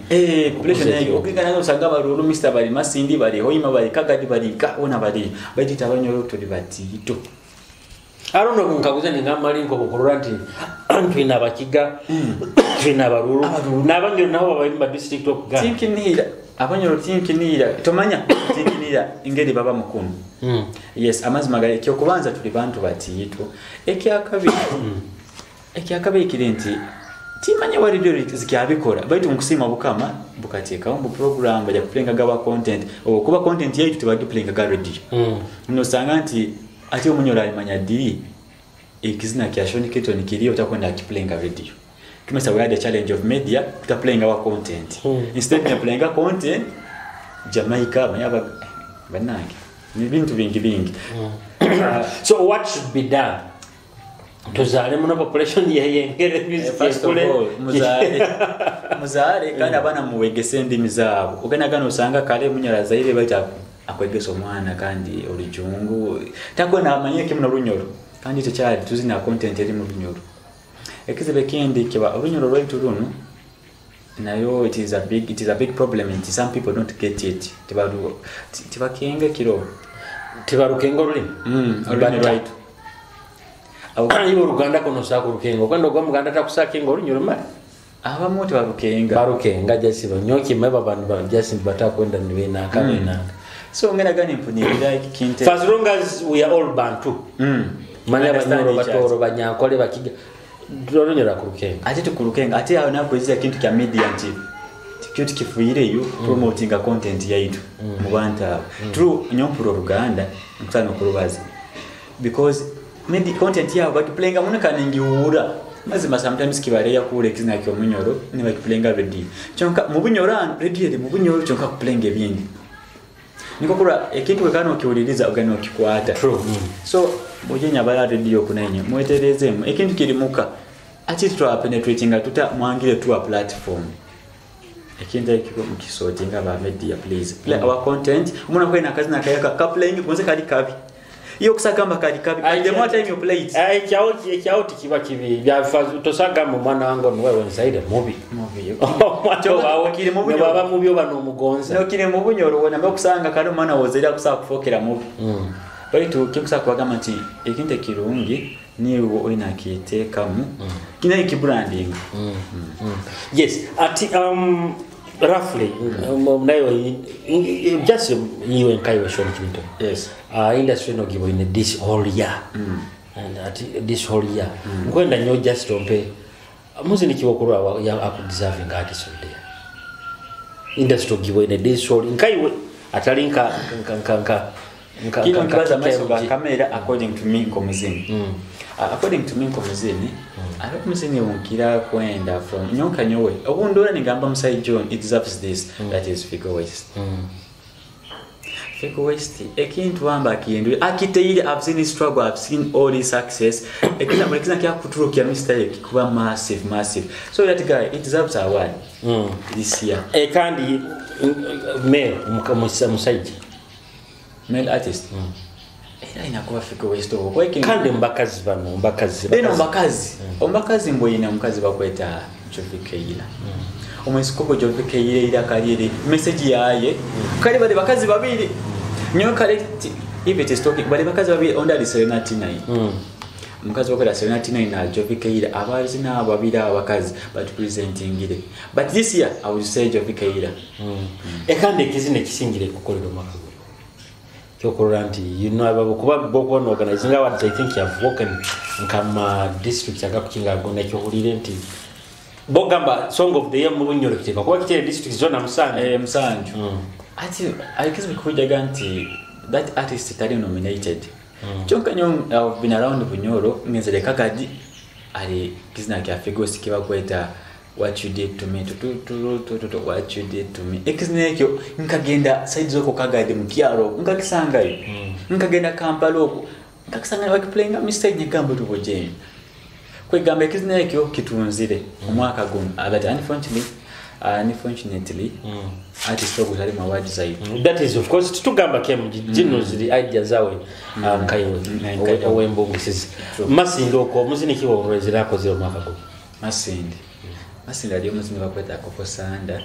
Population yayo okigana nosanga balulu Mr bali Masindi, bali Hoima, bali Kagadi, bali kaona bali bagita Abanyoro tuli batito. I don't know, nkaguze ni ngamba linko bukurura nti twina Abakiga, twina Abalulu n'Abanyoro nabo babayimba district of Uganda. Tinkinira Abanyoro, tinkinira tomanya tinkinira ingeri baba mukunu. Yes, amazima gali ekyokubanza tuli bantu batito, ekyakabiri kiri nti timanya wali byo zikyabikora baitu nkusima bukama bukateekawo mbu program bajja kupulenga gawa content oba kuba content yaitu tebagipulenga ga radio. Nosanga nti ate Omunyoro alimanya ddi ekizina kya Sean Clinton kiriyo takwenda akipulenga radio. Kimesa we had a challenge of media tutapulenga wa content. Instead ya pulenga content Jamaica manya banange ni bintu bingi bingi. So what should be done? Tuzaale muno population yeyengere music First of ekule. all, muzaale muzaale kandi abaana muwegese endimi zaabwe. Ogenda gano osanga kale Munyoro azaire baita akwegesa omwana kandi olujungu takwena amanye kimu n'Olunyoro kandi tekyali tuzina content eri mu Lunyoro. Ekizibu ekindi kiba Olunyoro lwaitu luno nayo it is a big problem nti some people don't get it, tibakenga kiro. Tibarukenga olulimi. Olulimi lwaitu. Iwe Oluganda kono osaka olukenga okwenda ogwa Muganda takusakenga Olunyoro mali. Abamu tebarukenga. Barukenga jasi banyoki meba bantu ba jasi batakwenda nibenaka benaka. So ngenda gani mpunirira kinte. For as long as we are all Bantu, manya Understand Banyoro, each other. Batoro, Banyankole, Bakiga, Olunyoro kurukenga. Ate tukurukenga ate awo nakwezeza kintu kya media nti kintu kifuireyo promotinga content yaitu mu bantu abo. True nyompuro Oluganda nkusana okurubaza because media content yabo bakipulenga muno kandi ngiwura mazima sometimes kibaleya kule ekizina ky'Omunyoro ne bakipulenga radio kyonka mu Bunyoro radio eri mu Bunyoro kyonka kupulenga ebindi niko kura ekintu wekano okiwuliriza ogana okikwata. True. So bujenya bala radio kunenye mweterezemu ekintu kiri muka ati twa penetrating tuta mwangire tuwa platform ekintu ekiko mukisortinga ba media, please play our content. Umuna kwena kazi na kayaka ka playing kunze kali kabi iyo kusagamba kali kabi, the more time you play it. Ekyawo tikiba kibi tosagamba omwana wange ono wewe nsaire mubi. Mubi. Omwana wawe Kiri mu ne Bunyoro. bwaba mubi oba n'omugonza. No kiri mu Bunyoro wona mbe kusanga kali omwana wozera kusaka kufokera mubi. Baitu kinkusaka kubagamba nti ekintu ekirungi niwe olina kiteekamu kinayo kibranding. Yes, ati Roughly, nayo just iwe nkayo Sean Clinton. Yes. Industry no give in this whole year. And at this whole year. Nkwenda nyo just ompe muzini kiwokulwa ya aku deserving artist of the year. Industry give in this whole nkaiwe atali nka nka nka nka nka Kino nka- nkibaza nka amaiso ga KMG. kamera, according to me nkomuzini. According to me nkomuzini, ari omuzini wunkira kwenda from nyonka nyowe obundora nigamba Musai John, it deserves this, that is Figo West. Figo West ekintu wamba akiyindu akiteire. I've seen his struggle, I've seen all his success. Ekina ekina kyakuturukya mistake kuba massive, massive. So that guy, it deserves award this year. Kandi male musajja. Male artist era inakuba Figo West obwo Kwekintu- Kandi mbakazi bano mbakazi. Then bakazi. Ombakazi mbwine omukazi bakweta Jovikeira, omwesikoko Jovikeira era kalire message yaye kale bali bakazi babiri nyo kale if it is talking bali bakazi babiri onda ali Serena T9. Omukazi bakweta Serena T9 na Jovikeira, abazi n'abo babiri abakazi but presentingire, but this year I would say Jovikeira. Kandi ekizina ekisingire kukolera omwaka guno kyokulola nti you know abo kuba bokuba organizing awards, I think you have woken nkama district agakukinga gonna kyohulire nti bogamba song of the year mu Bunyoro kiteeka kuba kitere district zona 7. 7. Ati alikizi bikujaga nti that artist tali nominated. Kyonka nyo I've been around Bunyoro ngenzere Kagadi ali kizina kya Figosi kiba kweta What You Did To Me, tu tu tu tu tu tu, What You Did To Me. Ekizina ekyo nkagenda side zoko Kagadi mu kyalo nkakisangayo, nkagenda Kampala okwo nkakisanga bakiplayinga mistake nyegamba tubojeni kwegamba ekizina ekyo kitunzire omwaka guno. But unfortunately artist ogwo tali mu awards zaitu. That is of course tutugamba KMG gino ziri idea zawe nkaiwe Nkaiwe. Owembungisizi Masindi okwo omuzini kiwa olwezera akozere omwaka guno. Masindi ali omuzini bakweta Koko Sanda,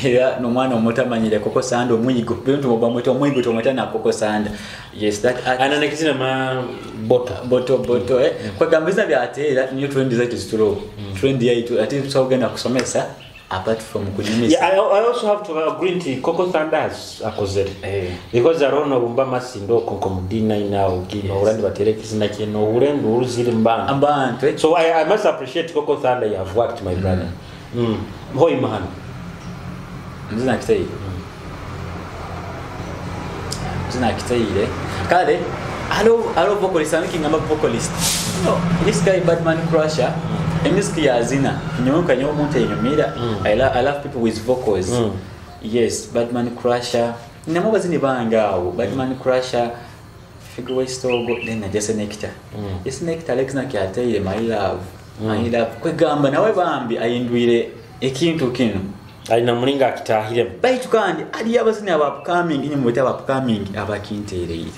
era nomwana omutamanyire Koko Sanda omwigo bintu bamweta omwigo tomweta na Koko Sanda. Yes, that artist. Ana nekizina ma bota. Boto boto, kwegamba bizina byateera niyo trend zaitu zitulo trend yaitu ate tusobola kusomesa apart from kunyumisa. Yeah, I also have to agree nti Coco Thunders akozere. Because arono bumba Masindi okwo nko mu D9 awo gino olandi batere ekizina kino obulendu oluziri mbanga. Abantu. So I must appreciate Coco Thunder, you have worked, my brother. Hoi mahano. Muzina akiteire. Muzina akiteire kale alo vocalist amikingamba vocalist no this guy Badman Crusher emiziki yazina nyoka nyo omuntu enyumira. I love people with vocals. Yes, Badman Crusher namo bazini bange awo Badman Crusher, Figo West ogo, then na Jesse Nectar. Jesse Nectar Alex nakyateire My Love, My Love kwegamba nawe bambi ayindwire ekintu kino. Alina mulinga akitahiremu. Baitu kandi ali abazini aba upcoming inye mweta aba upcoming abakintereire.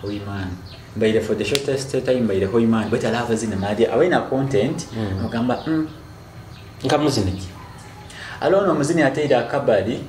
Hoiman mbaire for the shortest time mbaire Hoiman, but ala abazini mali abaina content mugamba Nka muzini ki? Alono muzini ateire akabali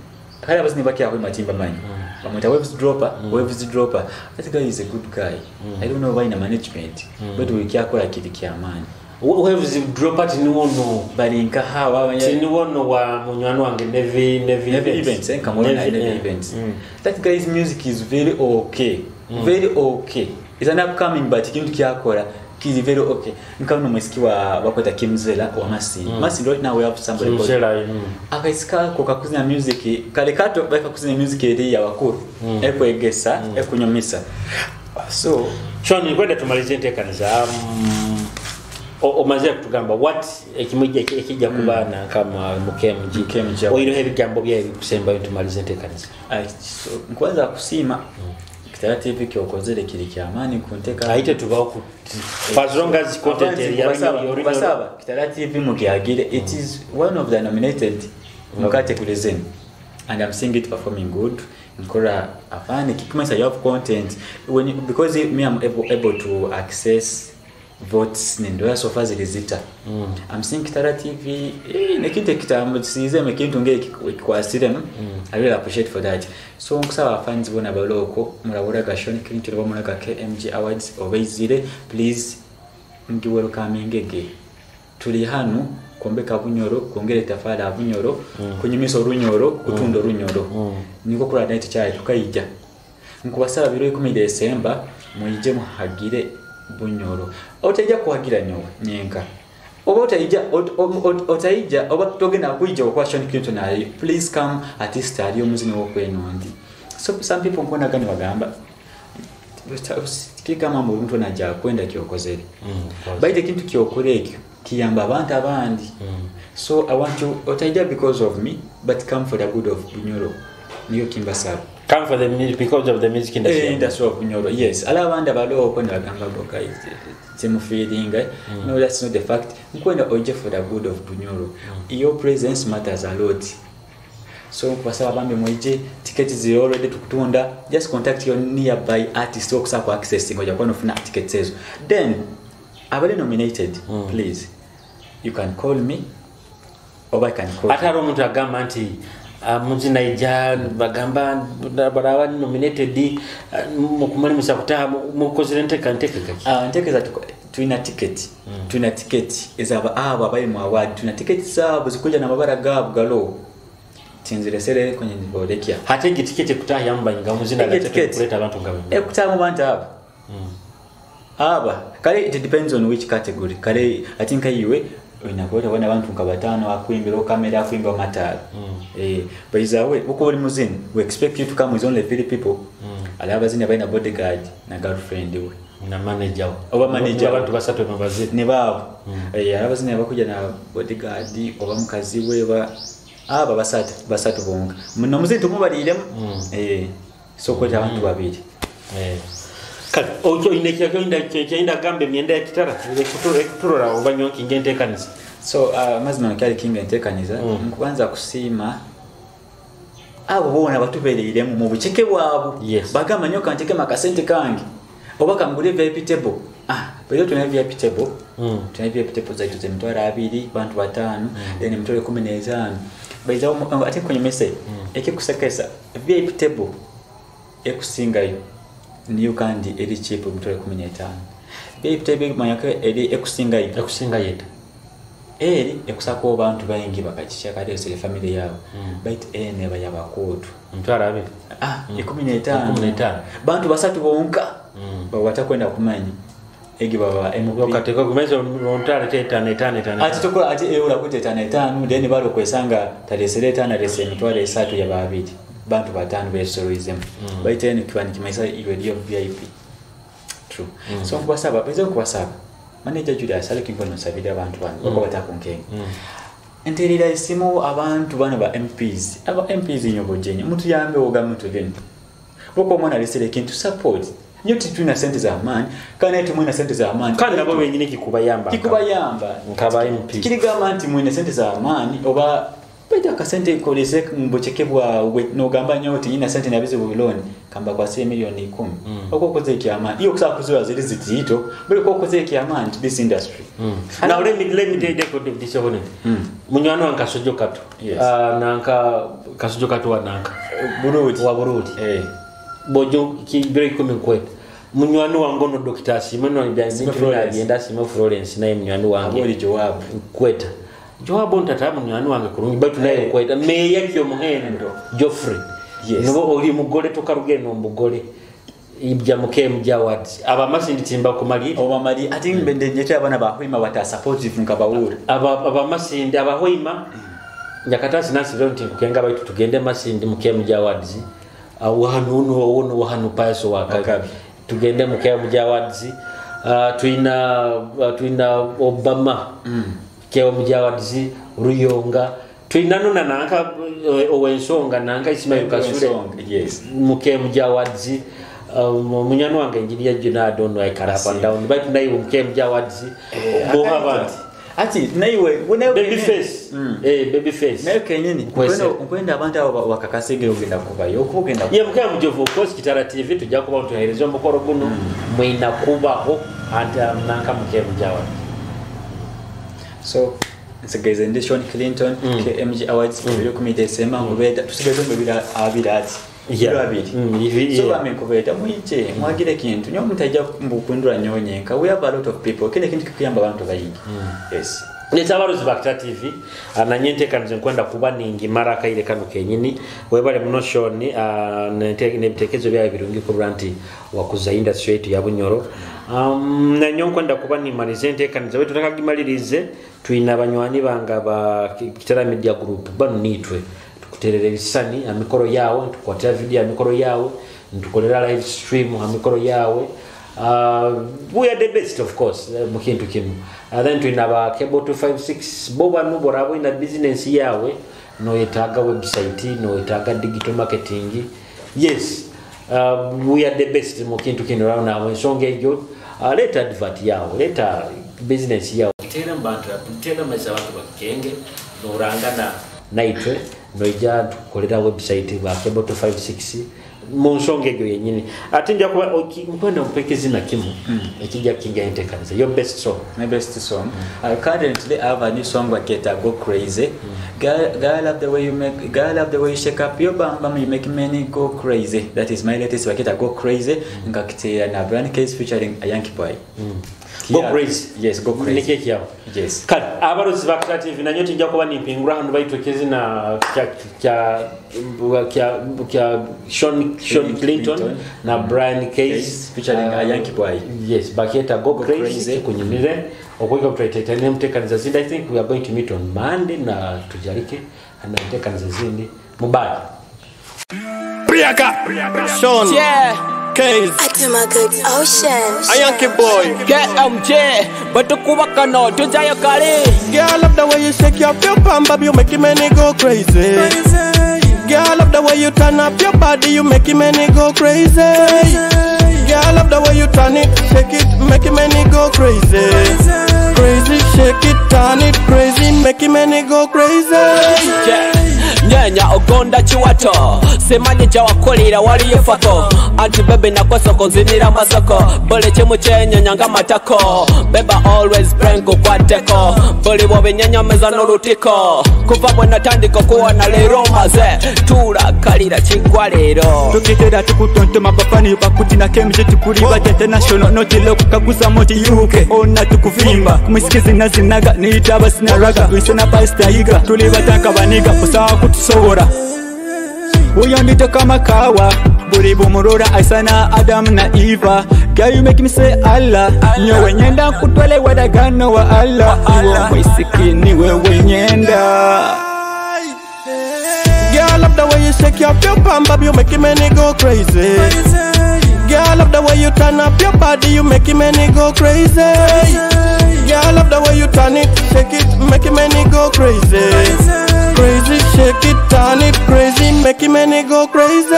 kale abazini bakya Hoima timba manyi bamwita Waves Dropper. Waves Dropper, that guy is a good guy. I don't know why in management, but we kyakola kiri kyamaanyi. Waves Dropper tiniwono bali nka hawa tiniwono wa munywani wange Nevi Nevi Events, Kamona Nevi, Nevi Events. That guy's music is very okay. Very okay. It's an upcoming, but kintu kyakora kiri very okay. Nkano mwesiki wa bakweta Kimzela wa Masindi. Masindi right now we have somebody called Kimzela. Akaisika ko kakuzina music kale kato baka kuzina music eri yabakuru. Ekwegesa, ekunyomisa. So Sean, kwenda tumalize enteekaniza. Omaze kutugamba what ekimujja ekijja kubaana kama mu KMG. KMG. Oyireho ebigambo byayo ebikusembayo tumalize enteekaniza. So, nkwanza kusiima Kitara TV kyokozere kiri kyamaanyi ku nteeka. Ayite tubawo ku as long as content eri ya Basaba Kitara TV mukyagire, it is one of the nominated mu category zino and I'm seeing it performing good. Nkora afani kikumesa you have content when you, because me I'm able to access votes nendoya sofa ziri zita. I'm seeing Kitara TV nekintu ekitambo kisiize ekintu ng'ekikwasiremu. I really appreciate for that. So nkusaba fans bona baloko mulabulaga Sean Clinton oba mulaga KMG Awards obaizire, please ngiwelcoming ege tuli hano. Kwombeka Bunyoro, kwongera etafaali ha Bunyoro, kunyumisa Orunyoro, kutunda Orunyoro. Nikwo kurora night kyayi tukaija. Nkubasaba biro 10 Desemba mwije muhagire Bunyoro. Otaija kuhagira nyowe nyenka. Oba otaija otaija oba togenda kuija okwa Sean Clinton ali, please come, at least ali omuzini wokwenondi. So some people nkona gani bagamba kigamba mbu omuntu najja kwenda kyokozere. Baite ekintu kyokora ekyo kiyamba abantu abandi. So I want you otaija because of me, but come for the good of Bunyoro. Niyo kimbasaba. Come for the music because of the music industry. Industry of Bunyoro, yes. Ala abandi abaloko ne bagamba go guys temufeeling. No, that's not the fact. Nkwenda oije for the good of Bunyoro. Your presence matters a lot. So nkubasaba bambi mwije, tickets ziri already tukutunda. Just contact your nearby artist okusaba ku access ngoja kwa nofuna tickets ezo. Then abali nominated, please you can call me oba I can call. Ate hari omuntu agamba nti muzina ija bagamba baraba nominated mukumalimusa kutaha mukozere nteka nteka kaki. Ntekeza tulina ticket. Tulina ticket ezaba abo abali mu award, tulina ticket zaabo zikuja na mabara gaabo galo. Tinziresere kwenye nibolekia. Hata egi ticket kutaha yamba nga muzina Egi gatatu ticket. kuleta abantu nga bemba. Kutaha mu bantu abo. Aba kale it depends on which category. Kale I think iwe inakuleta wana abantu nka batano akwimbira kamera akwimbira matalo. But is away uko buli muzini we expect you to come with only 3 people. Ala abazini abalina bodyguard na girlfriend we. Na manager. Oba manager. Abantu basatu babaze. Ne baabo. Ala abazini abakuja na bodyguard oba mukazi we ba aba basatu bonka. Muno muzini tumubaliremu. So kweta abantu babiri. Kale okyo ine kyakyo inda kyenda gambe myenda ya kitara ekuturora oba nyonki ngentekanisa. So mazima kyali kinga entekanisa. Nkubanza kusiima abo bona batubeereiremu mu buceke bwabo. Bagamba nyoka nteke makasente kange oba kangule VIP table. Bwe tulina VIP table. Tulina VIP table zaitu zemitwalo 2 bantu 5, then emitwalo 15. Baiza ate kwenye message ekikusekesa VIP table ekusingayo niyo kandi eri cheap emitwalo 15. VIP table manyaka eri ekusingayo. Ekusingayo eta. Eri ekusako abantu bayingi bakakicha kale sele family yabo. Bait ene bayabakotu. Mtwara abiri. 15. 15. Bantu basatu bonka. Bawata kwenda kumanya. Egi baba MP. Wakateka kumeza ontare teta teta teta. Ati tokola ati eura kuteta na 5 then balo kwesanga talesere 5 lese emitwalo 3 ya babiri. Bantu batano besoroizem. Bait ene kiwani kimaisa iwe dio VIP. True. So nkwasaba, beze nkwasaba. Manager Julius ali kinkono nsabira abantu bano bako batakunkenga. Enterera isimu abantu bano ba MPs. Aba MPs nyobojenye mutuyambe oga muntu bino. Boko omwana lesere kintu support. Nyo tituna sente za amani, kana tumwina sente za amani. Kandi nabo benyine kikubayamba. Kikubayamba. Nkaba MP. Kirigamba nti mwine sente za amani oba baita kasente kolese mbocheke bwa nogamba nyo oti nyina sente nabize buloni kamba kwa se milioni 10. Oko koze kyamani. Iyo kusaba kuziwa ziri zitito, bali ko koze kyamani to this industry. Now let me take this one. Munywano wange Kasojo Kato. Yes. Nanka Kasojo Kato wa nanka. Burundi. Wa Burundi. Bojo ki break kumi kweta. Munywano wange no Dr. Simon Sime Florence. Byenda Sime Florence naye munywano wange. Aboli Joab. Kweta. Joab ntata munywano wange kurungi batu naye kweta. Meya kyo muhendo Geoffrey. Yes. Nubo oli mugole tokaruge no mugole. Ibya muke awards. Aba masindi timba kumali. Oba mali ati mbende nyete abana bahwima bata supportive nkabawura. Aba masindi abahwima nyakatasi nasi leo nti kukenga baitu tugende masindi muke awards. Wahanu uno wono wahanu paso wakabi. Tugende muke awards. Tuina Obama. Muke awards Ruyonga. Tuina nuna nanka owensonga nanka Ismail Kasule. Yes. Muke awards. Munyano wange engineer Juna don't know I can up and down but naye muke awards boha bantu ati naiwe baby face baby face naye kenyini nkwenda abantu abo bakakasegera ogenda kubayo okugenda ye muke mujovu of course Kitara TV tujja kuba tuhereza omukoro guno mwina kubaho anti nanka muke awards. So nsigeze ndi Sean Clinton KMG Awards 20 December ngubeta tusigeze mu bira abiri ati Babiri. So bamekubeta mwiche mwagire kintu nyo mutajja mbukundura nyonyenka. We have a lot of people kile kintu kikuyamba abantu bayingi. Yes. Nekyabarozi ba Kitara TV, nanye nteekanize nkwenda kuba ningimara akaire kano kenyini. Webale muno Sean, n'ebitekerezo byawe birungi kurura nti wakuza industry yetu ya Bunyoro. Nanyo nkwenda kuba nimalize enteekaniza wetu takagimalirize, twina abanywani banga ba Kitara Media Group bano nitwe tukuterera ebisani amikoro yawe, tukwatira video amikoro yawe, ntukolera live stream amikoro yawe. We are the best of course, mu kintu kinu. Then twina ba Cable 256 bo bano borabo ina business yawe noyetaaga website, noyetaaga digital marketing. Yes, we are the best mu kintu kino. Rawo nawe ensonga egyo, leta advert yawe, leta business yawe, tera mbantu tera maisha abantu bakenge norangana naitwe noija tukolera website ba Cable 256 mu nsonga egyo yenyini. Ate nja kuba nkwenda mpekezi na kimu ekijja kinga enteekaniza your best song. My best song. Currently I have a new song baketa Go Crazy. Girl, girl, love the way you make, girl, love the way you shake up your bam bam, you make many go crazy. That is my latest baketa Go Crazy. Ngakiteera na Brian Case featuring a Yankee Boy. Go Crazy. Yes, Go Crazy. Nikeki yawo. Yes. Kale abarozi ba Kitara TV nanyo tijja kuba nimpingura hano baitwekezi na kya kya kya Sean Clinton Clinton na Brian Case featuring a Yankee Boy. Yes, baketa Go Go Crazy, Crazy. Kunyumire okweka kutwaitene mutekaniza zindi. I think we are going to meet on Monday na tujalike na mutekaniza zindi mubali. Priyanka, Sean, Yeah. Case, Ocean. a Yankee Boy. KMJ batukuba kano tujayo kale. Girl, love the way you shake your bum bum, you make many go crazy. Girl, love the way you turn up your body, you make many go crazy. Girl, love the way you turn it, shake it, make many go crazy. Crazy, shake it, turn it, crazy, make many go crazy. Yeah. Nyenya ogonda chiwato simanyi kyawakolera waliyo fako anti bebe nakwesoko nzinira masoko buli kimu kyenyenya nga matako beba always prank kukwateko buli bwobinyonyomeza n'olutiko kuva bwe natandika okuwona leero maze tuulakalira kigwa leero. Tukitera tukutontoma bafani bakutina KMG tukuli ba international notile kukaguza moti UK ona tukuvimba kumisikizi nazinaga niyita basinaraga tuisena pasita yiga tuli batanka baniga osawa kutusobola uyo ndito kama kawa buli bumurora aisana Adam na Eva. Girl, you make me say Allah, nyowe nyenda kutwale wadagano wa Allah, iwe mwisiki ni wewe nyenda. Girl, love the way you shake your bum bum, you make many go crazy. Girl, love the way you turn up your body, you make many go crazy. Girl, love the way you turn it, shake it, make many go crazy. Crazy, shake it, turn it, crazy, make many go crazy.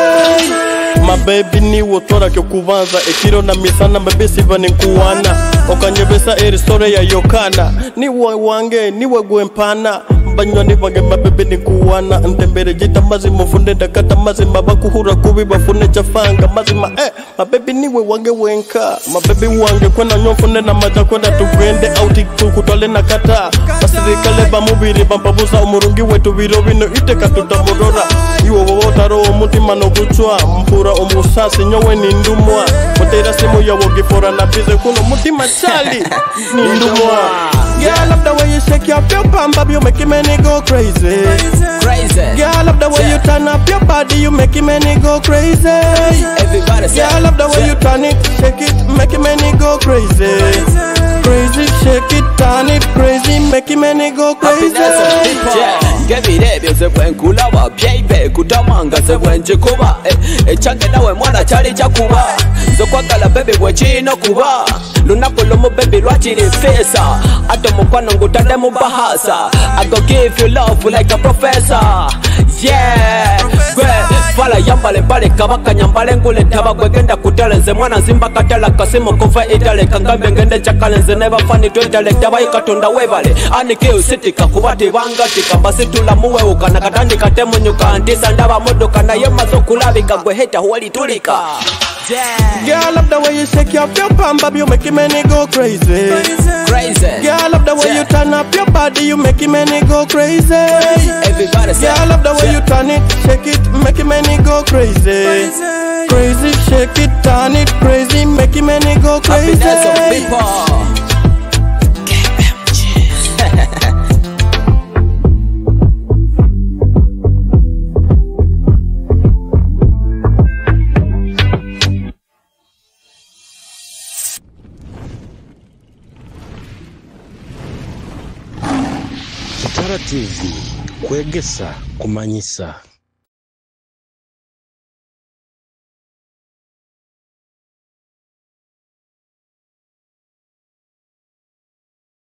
My baby niwo tora kyokubanza ekiro na misana mabesi baninkuwana okanyebesa eri story ya Yokana niwe wange niwe gwempana banywani bange mabebe nikuwana ntembere jita mazima ufunde ndakata mazima bakuhura kubi bafune chafanga mazima mabebi niwe wange wenka mabebi wange kwena nyofune na maja kwenda tugende auti tukutwale na kata basirikale bamubiri bampabuza umurungi wetu biro bino iteka tutamurora iwe wowotaro omutima nogucwa mpura omusasi nyowe nindumwa mutera simu yawo gifora na bize kuno mutima chali nindumwa. Girl, love the way you shake your bum bum, you make many go crazy. Crazy. Girl, love the way you turn up your body, you make many go crazy. Everybody say. Girl, love the way you turn it, shake it, make many go crazy. Crazy, shake it, turn it, crazy, make many go crazy. Ngebiro ebyo nze bwe nkulaba byeibe kutamanga nze bwe nkikuba ekyange nawe mwana kyali kyakuba nze kwagala bebi bwe kirina okuba lunaku lumu bebi lwakiri feesa ate omukwano ngutadde mu bahasa. I go give you love like a professor. Yeah, gwe fala yambale mbale kabaka nyambale ngule taba gwe genda kutale nze mwana nzimba katala kasimu kuva itale kangambe ngende kyakale nze ne bafani twetale tabayi Katonda webale anike usitika kuba tebangatika mbasitula muwewukana katandika temunyuka ntisa ndaba modoka naye maze okulabika gwe heta walitulika. Girl, love the way you shake your bum bum, you make many go crazy. Crazy. Girl, love the way you turn up your body, you make many go crazy. Everybody say. Girl, love the way you turn it, shake it, make many go crazy. Crazy, shake it, turn it, crazy, make many go crazy. Happiness of people. KMG. Kitara TV, kwegesa, kumanyisa.